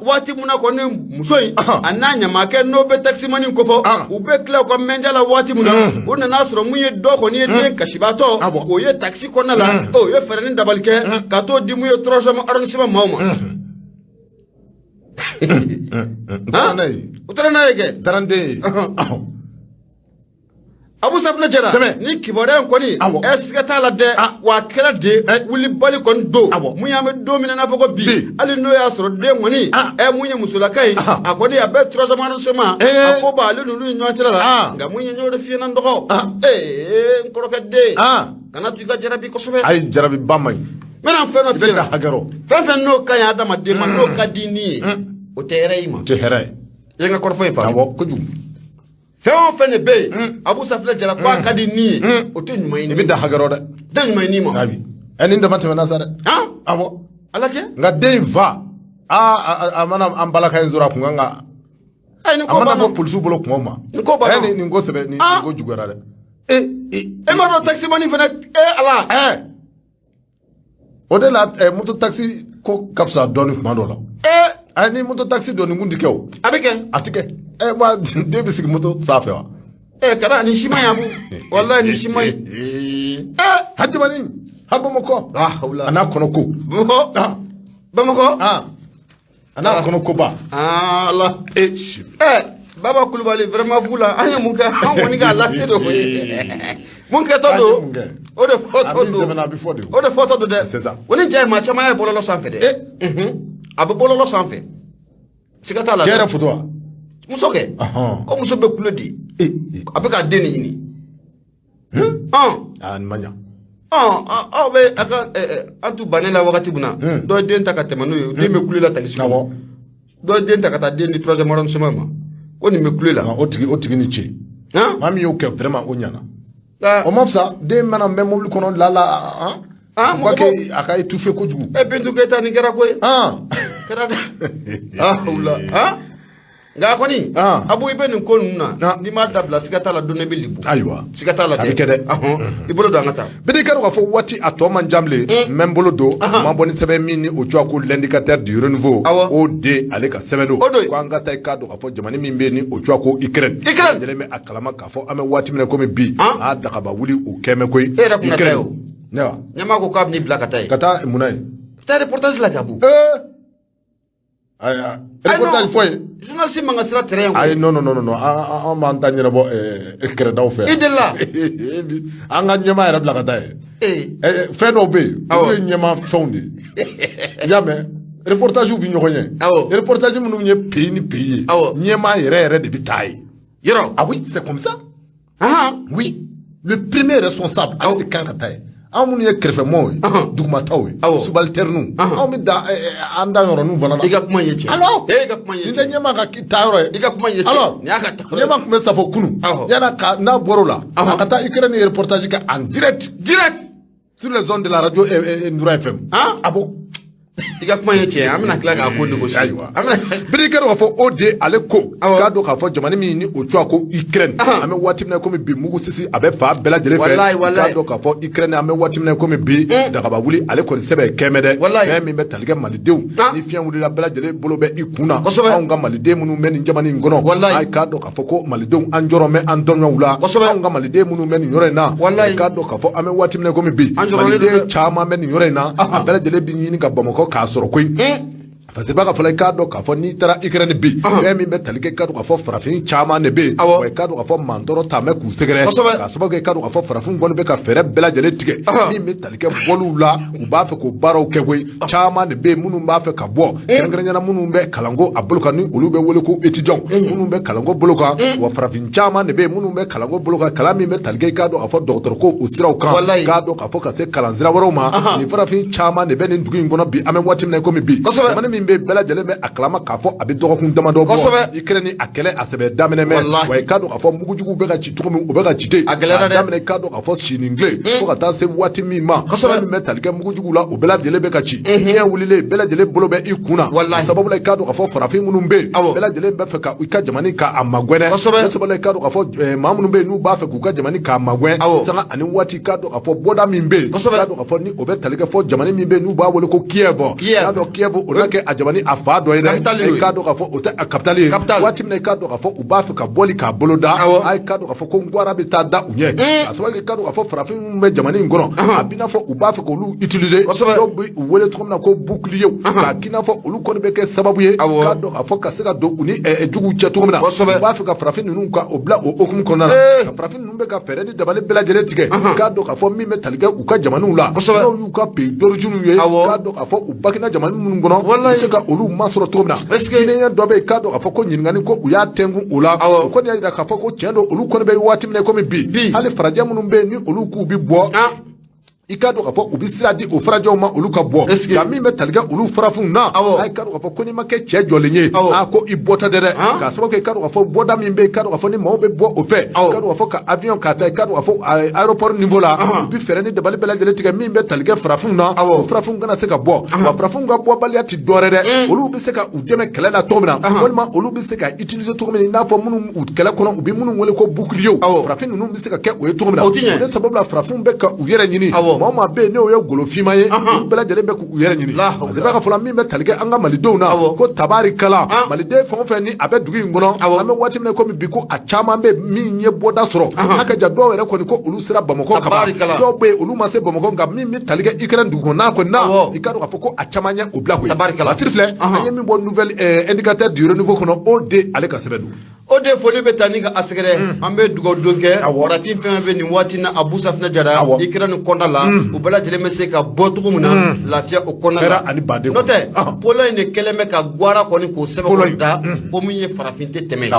waati mun na kɔni muso in a n'a ɲamakɛ n'o bɛ taximan kofɔ, u bɛ tila u ka mɛnja la waati mun na, u nana sɔrɔ mun ye dɔ kɔni ye den kasibatɔ k'o ye takisi kɔnɔna la, o ye fɛɛrɛ ni dabali kɛ ka t'o di mun ye 3e arrondissement maaw ma. U taara n'a ye kɛ. Taara n den ye. Abu Safunɛ Jara, ni kibaruya in kɔni, ɛ, siga t'a la dɛ, wa a kɛra de wulibali kɔni don. Mun y'an bɛ don min na n'a fɔ ko bi, hali n'o y'a sɔrɔ den kɔni, ɛ, mun ye musolaka ye, a kɔni a bɛ 3e arrondissement, a ko b'ale ninnu ni ɲɔgɔn cɛla la. Nka mun ye, n y'o de f'i ɲɛna n dɔgɔ, ee, n kɔrɔkɛ den, kana to i ka jarabi kosɛbɛ. Ayi, jarabi ba man ɲi. N bɛna fɛn dɔ f'i ɲɛna. Fɛn fɛn n'o ka ɲi adamaden ma, n'o ka di ni ye, o tɛ hɛrɛ i ma. O tɛ hɛrɛ ye. I ye n ka kɔrɔfɔ in faamu. Awɔ, kojugu. Fɛn o fɛn de bɛ yen, Abu Safunɛ Jara, k'a ka di ni ye, o tɛ ɲuman ye. I bɛ da hakɛ rɔ dɛ. Tɛ ɲuman ye ni ma. Ayi. Ɛ, nin dama tɛmɛna sa dɛ. Awɔ. Ala cɛ. Nka den in fa, aa, a mana an balaka in sɔrɔ, a kun kan ka. Ayi, nin ko A mana banna. bɔ polisiw bolo kuma o ma. Nin ko banna. Ɛ, nin ko sɛbɛ, nin ko juguyara dɛ. E m'a dɔn taximan fana, e Ala. Ɛ. O de la moto taxi ko ka fisa dɔɔni kuma dɔ la. Ɛ, ni moto taxi don, nin kun ti kɛ o. A bɛ kɛ. A ti kɛ. Ɛ, wa den bɛ sigi moto sanfɛ wa? Ɛ, kana nin si man ɲi Abu. Walayi nin si man ɲi. Ɛ, hajamani, ha Bamakɔ. A A n'a kɔnɔ ko. Bamakɔ. Bamakɔ. A n'a kɔnɔ koba. Ala. E si. Ɛ, Baba Kulubali, vraiment fu la, an ye mun kɛ? An kɔni k'a lase de koyi. Mun kɛtɔ don, o de fɔtɔ don. A bɛ fɔ de. O de fɔtɔ don dɛ. C'est ça. O ni ja ye, maa caman ye bɔlɔlɔ sanfɛ dɛ. A bɛ bɔlɔlɔ sanfɛ. Siga t'a la. Cɛ yɛrɛ foto wa? Muso kɛ. Ko muso bɛ kulo di. A bɛ k'a den de ɲini. Aa, nin ma ɲa. Aw bɛ a ka an t'u bannen la wagati min na, dɔ ye den ta ka tɛmɛ n'o ye, den bɛ kulo la takisi kɔnɔ. Dɔ ye den ta ka taa den di 3e arrondissement ma. Ko nin bɛ kulo la. O tigi ni ce. Maa min y'o kɛ vraiment o ɲana. O ma fisa, den mana mɛn mobili kɔnɔ la la. Faut pas que a ka étouffer kojugu. Ɛ, Bintu Keyita, nin kɛra koyi. Kɛra dɛ. Wula. Nka kɔni, Abu, i bɛ nin ko ninnu na, n'i m'a dabila, siga t'a la, don dɔ i bɛ lebu. Ayiwa. Siga t'a la dɛ. A bɛ kɛ dɛ. I bolo don, an ka taa. Bɛɛ k'a dɔn k'a fɔ waati a tɔ man jan bilen, n bɛ n bolo don, n ma bɔ ni sɛbɛn min ni o cogoya ko l'indicateur du renouveau. O de ale ka sɛbɛn don. O don. Ko an ka taa, i k'a dɔn k'a fɔ jamana min bɛ yen ni o cogoya ko Ukraine. Ukraine. Lajɛlen bɛ a kalama k'a fɔ an bɛ waati min na komi bi. A dagaba wuli o kɛmɛ koyi. E yɛrɛ kun ka taa ye o. Ne wa. Ɲɛmaa ko k'a bɛ n'i bila ka taa yen. Ka taa mun na yen? Taa reportage la Gabu. Ayi, reportage fɔ ye. Journaliste man ka siran terrain. Ayi, non, non, non, non, an b'an ta ɲɛnabɔ kɛrɛdaw fɛ. I delila. An ka ɲɛmaa yɛrɛ bila ka taa yen. Fɛn dɔw bɛ yen, olu ye ɲɛmaa fɛnw de ye. I y'a mɛn, reportage bɛ ɲɔgɔn ɲɛ. Reportage minnu ye pays ni pays ye, ɲɛmaa yɛrɛ yɛrɛ de bɛ taa yen. Yɔrɔ. Ah oui, c'est comme ça. Oui, le premier responsable, ale de kan ka taa yen. Anw minnu ye kɛrɛfɛmɔgɔw ye, dugumataw ye, subalternes, anw bɛ da an da yɔrɔninw fana la. I ka kuma ye tiɲɛ. Alors, i ka kuma ye nin tɛ ɲɛmaa ka taayɔrɔ ye. I ka kuma ye tiɲɛ. Alors, nin y'a ka taayɔrɔ ye. Ɲɛmaa tun bɛ Safo kunun. Yan'a ka n'a bɔr'o la, a ka taa Ukraine reportage kɛ en direct. Direct. Sur les zones de la radio Nura FM. Ah bon. I ka kuma ye tiɲɛ, an bɛna tila k'a ko négocier. Ayiwa, biri kɛra k'a fɔ o de ale ko k'a dɔn k'a fɔ jamana min ni o tɔgɔ ko Ukraine, an bɛ waati min na komi bi, mugu sisi a bɛ fan bɛɛ lajɛlen fɛ. K'a dɔn k'a fɔ Ukraine, an bɛ waati min na komi bi, dagaba wuli ale kɔni sɛbɛn kɛmɛ dɛ. Fɛn min bɛ tali kɛ malidenw ni fiɲɛ wulila, bɛɛ lajɛlen bolo bɛ i kun na. Anw ka maliden minnu bɛ nin jamana in kɔnɔ, a k'a dɔn k'a fɔ ko malidenw, an jɔrɔ bɛ an dɔnɲɔgɔnw la. Anw ka maliden minnu bɛ nin yɔrɔ in na, k'a dɔn k'a fɔ an bɛ waati min na komi bi, maliden caman bɛ nin yɔrɔ in na, a bɛɛ lajɛlen bɛ ɲini ka Bamakɔ k'a sɔrɔ koyi. Parce que b'a ka fɔlɔ, i k'a dɔn k'a fɔ n'i taara Ukraine bi, fɛn min bɛ tali kɛ, i k'a dɔn k'a fɔ farafin caman de bɛ yen. Wa i k'a dɔn k'a fɔ mantɔrɔ taa bɛ k'u sɛgɛrɛ, k'a sababu kɛ i k'a dɔn k'a fɔ farafin kɔni bɛ ka fɛɛrɛ bɛɛ lajɛlen tigɛ min bɛ tali kɛ bɔliw la, u b'a fɛ k'o baaraw kɛ koyi. Caman de bɛ yen minnu b'a fɛ ka bɔ, kɛrɛnkɛrɛnnenya minnu bɛ kalanko a bolo kan, ni olu bɛ wele ko étudiants, minnu bɛ kalanko bolo kan. Wa farafin caman de bɛ yen minnu bɛ kalanko bolo kan, kalan min bɛ tali kɛ, i k'a dɔn k'a fɔ dɔgɔtɔrɔ ko o siraw kan, k'a dɔn k'a fɔ ka se kalan sira wɛrɛw ma. Nin farafin caman de bɛ nin dugu in kɔnɔ bi, an bɛ waati min na komi bi. Jamana min bɛ bɛɛ lajɛlen bɛ a kalama k'a fɔ a bɛ dɔgɔkun damadɔ bɔ, Ukraine a kɛlɛ a sɛbɛ daminɛ mɛ. Wa i k'a dɔn k'a fɔ mugujuguw bɛ ka ci cogo min, u bɛ ka ci ten. A gɛlɛyara dɛ. Daminɛ, i k'a dɔn k'a fɔ sini tile fo ka taa se waati min ma, fɛn min bɛ tali kɛ mugujuguw la, o bɛɛ lajɛlen bɛ ka ci. Fiɲɛ wulilen, bɛɛ lajɛlen bolo bɛ i kun na. O sababu la, i k'a dɔn k'a fɔ farafin minnu bɛ yen, bɛɛ lajɛlen bɛ fɛ ka i ka jamana k'a magɛn. O sababu la, i k'a dɔn k'a fɔ maa minnu bɛ yen n'u b'a fɛ k'u ka jamana k'a magɛn, sanga ani waati, i k'a dɔn k'a fɔ bɔda min bɛ yen, i k'a dɔn k'a fɔ ni o bɛ tali kɛ fɔ jamana min bɛ yen n'u b'a wele ko Kiev. I k'a dɔn Kiev, o n'a kɛ a jamana a fa dɔ ye dɛ. I k'a dɔn k'a fɔ o tɛ a capitale ye. Waati min na i k'a dɔn k'a fɔ u b'a fɛ ka bɔli k'a bolo da, a ye k'a dɔn k'a fɔ ko ngwara bɛ taa da u ɲɛ. K'a sababu kɛ i k'a dɔn k'a fɔ farafin minnu bɛ jamana in kɔnɔ, a b'i n'a fɔ u b'a fɛ k'olu utiliser. Dɔw bɛ u wele cogo min na ko bouclier, k'a k'i n'a fɔ olu kɔni bɛ kɛ sababu ye k'a dɔn k'a fɔ ka se ka don u ni juguw cɛ cogo min na. U b'a fɛ ka farafin ninnu ka o bila o hokumu kɔnɔna na. Ka farafin ninnu bɛ ka fɛɛrɛ ni dabali bɛɛ lajɛlen tigɛ, k'a dɔn k'a fɔ min bɛ tali kɛ u ka jamanaw la, n'o y'u ka pays d'origine ye, k'a dɔn k'a fɔ u bakina jamana minnu kɔnɔ, u bɛ se ka olu masɔrɔ cogo min na. Guinéen dɔ bɛ yen, k'a dɔn k'a fɔ ko ɲininkali ko u y'a tɛnkun o la, o kɔni y'a jira k'a fɔ ko tiɲɛ don, olu kɔni bɛ waati min na komi bi, hali farajɛ minnu bɛ yen ni olu k'u bɛ bɔ, i k'a dɔn k'a fɔ u bɛ sira di o farajɛw ma olu ka bɔ. Nka min bɛ tali kɛ olu farafinw na, a ye k'a dɔn k'a fɔ ko n'i ma kɛ cɛ jɔlen ye, a ko i bɔtɔ tɛ dɛ. K'a sababu kɛ i k'a dɔn k'a fɔ bɔda min bɛ yen, i k'a dɔn k'a fɔ ni maaw bɛ bɔ o fɛ, i k'a dɔn k'a fɔ ka avion k'a ta, i k'a dɔn k'a fɔ aéroport niveau la, u bɛ fɛɛrɛ ni dabali bɛɛ lajɛlen tigɛ min bɛ tali kɛ farafinw na, o farafinw kana se ka bɔ. Wa farafinw ka bɔbaliya ti dɔwɛrɛ dɛ, olu bɛ se ka u dɛmɛ kɛlɛ la cogo min na, walima olu bɛ se ka utiliser cogo min, i n'a fɔ minnu u kɛlɛ kɔnɔ, u bɛ minnu wele ko bouclier, farafin ninnu bɛ se ka kɛ o ye cogo min na. O de sababu la, farafinw bɛ ka u yɛrɛ ɲini. Maa o maa bɛ yen n'o ye golo finman ye, olu bɛɛ lajɛlen bɛ k'u yɛrɛ ɲini. Parce que b'a ka fɔla min bɛ tali kɛ an ka malidenw na, ko tabarikala, maliden fɛn o fɛn ni a bɛ dugu in kɔnɔ, an bɛ waati min na komi bi, ko a caman bɛ min ye bɔda sɔrɔ, a ka ja dɔw yɛrɛ kɔni ko olu sera Bamakɔ ka ban, dɔw bɛ yen olu ma se Bamakɔ, nka min bɛ tali kɛ Ukraine dugu kɔnɔna kɔni na, i k'a dɔn k'a fɔ ko a caman ye o bila koyi. Batiri filɛ, an ye min bɔ nouvelle indicateur du renouveau kɔnɔ, o de ale ka sɛbɛn don. O de foli bɛ taa ni ka a sɛgɛrɛ. An bɛ dugawu don kɛ farafin fɛn fɛn nin waati na, Abu Safinɛ Jara, Ukraine kɔnɔna la, u bɛɛ lajɛlen bɛ se ka bɔ cogo min na lafiya o kɔnɔna la. Ani baden. N'o tɛ, Pologne de kɛlen bɛ ka gwara kɔni k'o sɛbɛn k'o da ko min ye farafin tɛ tɛmɛ.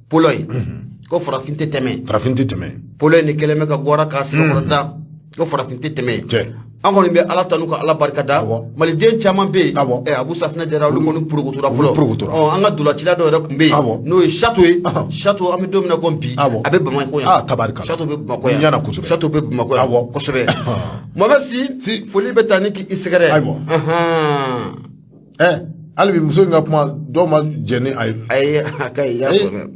Pologne ko farafin tɛ tɛmɛ. Farafin tɛ tɛmɛ. Pologne de kɛlen bɛ ka gwara k'a sɛbɛn k'o da ko farafin tɛ tɛmɛ. An kɔni bɛ Ala tanu ka Ala barika da. Maliden caman bɛ yen, Abu Safinɛ Jara, olu kɔni porokotora fɔlɔ. An ka dolacila dɔ yɛrɛ tun bɛ yen n'o ye Sato ye. Sato, an bɛ don min na komi bi, a bɛ Bamakɔ yan. Sato bɛ Bamakɔ yan. Sato bɛ Bamakɔ yan kosɛbɛ. Mohamɛd Si, foli bɛ taa ni k'i sɛgɛrɛ. Hali bi muso in ka kuma, dɔw ma jɛn ni a ye. Ayi, a ka ɲi, i y'a faamuya.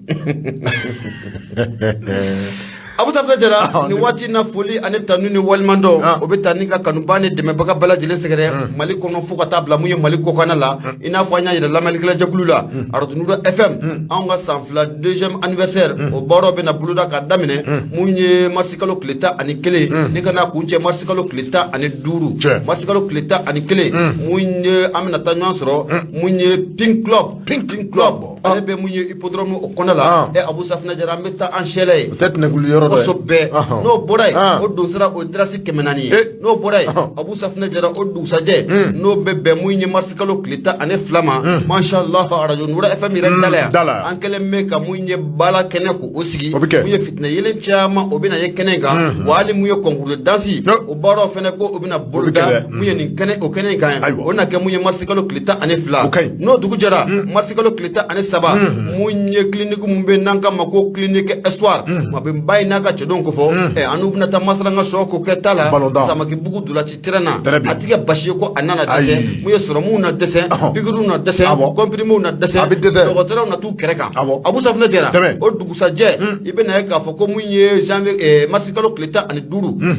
Abu Safinɛ Jara, nin waati na, foli ani tanu ni waleɲumandɔn, o bɛ taa ni ka kanuba ni dɛmɛbaga bɛɛ lajɛlen sɛgɛrɛ Mali kɔnɔ fo ka taa bila mun ye Mali kɔkanna la. I n'a fɔ an y'a yira lamɛnnikɛla jɛkulu la, Arajo Nura FM, anw ka san 2 deuxième anniversaire, o baaraw bɛna boloda ka daminɛ mun ye marisikalo tile 11 ni ka na kuncɛ marisikalo tile 15. Marisikalo tile 11, mun ye, an bɛna taa ɲɔgɔn sɔrɔ mun ye Pink Club. Pink Club, ale bɛ mun ye hippodrome o kɔnɔ la. Ɛ, Abu Safinɛ Jara, an bɛ taa an sɛlɛ ye. O tɛ tɛnɛkulu yɔrɔ dɔ ye. Kosɛbɛ. N'o bɔra yen, o don sera, o dalasi 400 ye. N'o bɔra yen, Abu Safinɛ Jara, o dugusajɛ, n'o bɛ bɛn mun ye marisikalo tile 12 ma, mashallah, Arajo Nura FM yɛrɛ da la yan, da la yan. An kɛlen bɛ ka mun ye bala kɛnɛ k'o sigi. O bɛ kɛ. Mun ye fitinɛ yelen caman, o bɛna ye kɛnɛ in kan wa. Hali mun ye concours de danse, o baaraw fɛnɛ ko o bɛna O bɛ kɛ boloda dɛ. mun ye nin kɛnɛ, o kɛnɛ in kan yan. O na kɛ mun ye marisikalo tile 12. O ka ɲi. N'o dugu jɛra, marisikalo tile 13, mun ye clinique mun bɛ n'an k'a ma ko clinique Espoir, ma bɛ ba in n'a ka cɛdenw ko fɔ, ɛ, an n'u bɛna taa masala ka sɔ ko kɛ ta la. Ballon-tan. Samakibugu dolaci terrain na. Très bien. A ti kɛ basi ye ko a nana dɛsɛ. Ayi. Mun ye sɔrɔmuw na dɛsɛ, pikiriw na dɛsɛ, comprimés na dɛsɛ, A bɛ dɛsɛ. dɔgɔtɔrɔw na t'u kɛrɛ kan. Abu Safinɛ Jara, Tɛmɛ. o dugusajɛ, i bɛna ye k'a fɔ ko mun ye janvier, marisikalo tile 15, tile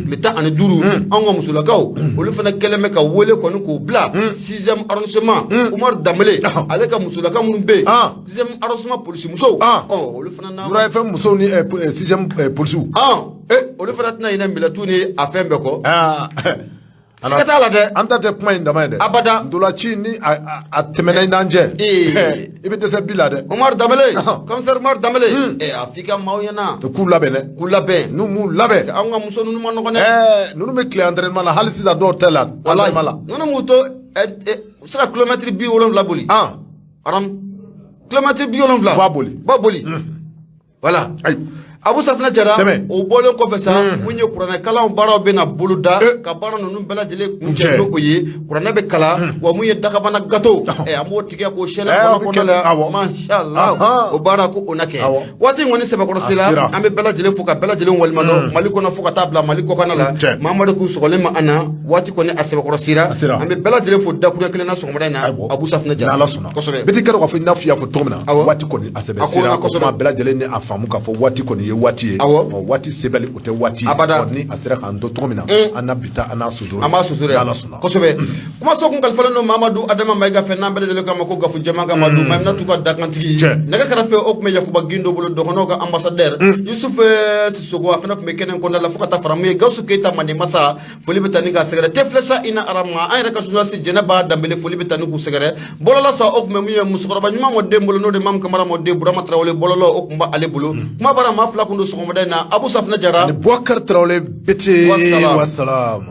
15, anw ka musolakaw, olu fana kɛlen bɛ ka wele kɔni k'o bila sixième arrondissement, Umaru Danbele, ale ka musolaka minnu bɛ yen, sixième arrondissement polisi musow, ɔ, olu fana na. Nura FM musow ni sixième polisiw. Olu fana tɛna ɲinɛ milɛtu ni a fɛn bɛɛ kɔ. Ah. Siga t'a la dɛ. An ta tɛ kuma in dama ye dɛ. Abada. Ntolanci ni a tɛmɛna i n'an cɛ, i bɛ dɛsɛ bi la dɛ. Umaru Danbele, commissaire Umaru Danbele, a f'i ka maaw ɲɛna. K'u labɛn dɛ. K'u labɛn. N'u m'u labɛn. Anw ka muso ninnu ma nɔgɔn dɛ. Ninnu bɛ tile entraînement la hali sisan, dɔw tɛ la walayi entraînement la. Ninnu m'u to u bɛ se ka kilomɛtiri 70 boli. Aram, kilomɛtiri 70. U b'a boli. U b'a boli, voilà. Ayi. Abu Safinɛ Jara, Tɛmɛ. o bɔlen kɔfɛ sa, mun ye kuranɛkalanw baaraw bɛna boloda ka baara ninnu bɛɛ lajɛlen kuncɛ Kuncɛ. n'o ye kuranɛ bɛ kalan wa, mun ye dakabana gato, an b'o tigɛ k'o sɛlɛ O kɔnɔ bɛ kɔnɔ kɛ la. Mashallah, o baara ko o na kɛ. Waati in kɔni sɛbɛkɔrɔ A sera. sera. An bɛ bɛɛ lajɛlen fo ka bɛɛ lajɛlen waleɲumandɔn Mali kɔnɔ fo ka taa bila Mali kɔkanna la. Mamadu k'u sɔgɔlen ma an na, waati kɔni a sɛbɛkɔrɔ sera. A sera. An bɛ bɛɛ lajɛlen fo dakuruɲɛ kelen na sɔgɔmada in na. Abu Safinɛ Jara. N'Ala sɔnna. Kosɛbɛ. Bɛɛ kɛra k'a fɔ i n'a fɔ i y'a fɔ cogo min na. Waati kɔni a sɛbɛ A ko sera. na O kosɛbɛ. kuma bɛɛ lajɛlen ni a faamu k'a fɔ waati kɔni ye waati ye. Ɔ, waati sɛbɛnli o tɛ waati ye. Abada. Ɔ, ni a sera k'an to cogo min na, an na bi taa an n'a suturu. An b'a susuru yan. N'Ala sɔnna. Kosɛbɛ. Kumaso kun kalifalen don Mamadu Adama Mayiga fɛ, n'an bɛɛ lajɛlen k'a ma ko Gafu Jɛman ka Madu Maminatu ka dakantigi. Nɛgɛ kɛrɛfɛ, o tun bɛ Yakuba Gindo bolo, dɔgɔnɔw ka ambassadeur Yusuf Sisoko, a fana tun bɛ kɛnɛ kɔnɔna la, fo ka taa fara mun ye Gawusu Keyita Manden Masa. Foli bɛ taa ni ka sɛgɛrɛ te filɛsa ina arama, an yɛrɛ ka journaliste Jɛnɛba Danbele, foli bɛ taa ni k'u sɛgɛrɛ bɔlɔlɔ sa. O tun bɛ mun ye musokɔrɔba ɲuman mɔden bolo, n'o de Mamu Kamara mɔden Burama Tarawele, bɔlɔlɔ o tun b'ale bolo. Kuma bara maa fila kun don sɔgɔmada in na, Abu Safinɛ Jara Ani Boubacar Traoré Bete. Wassalam. Wassalam.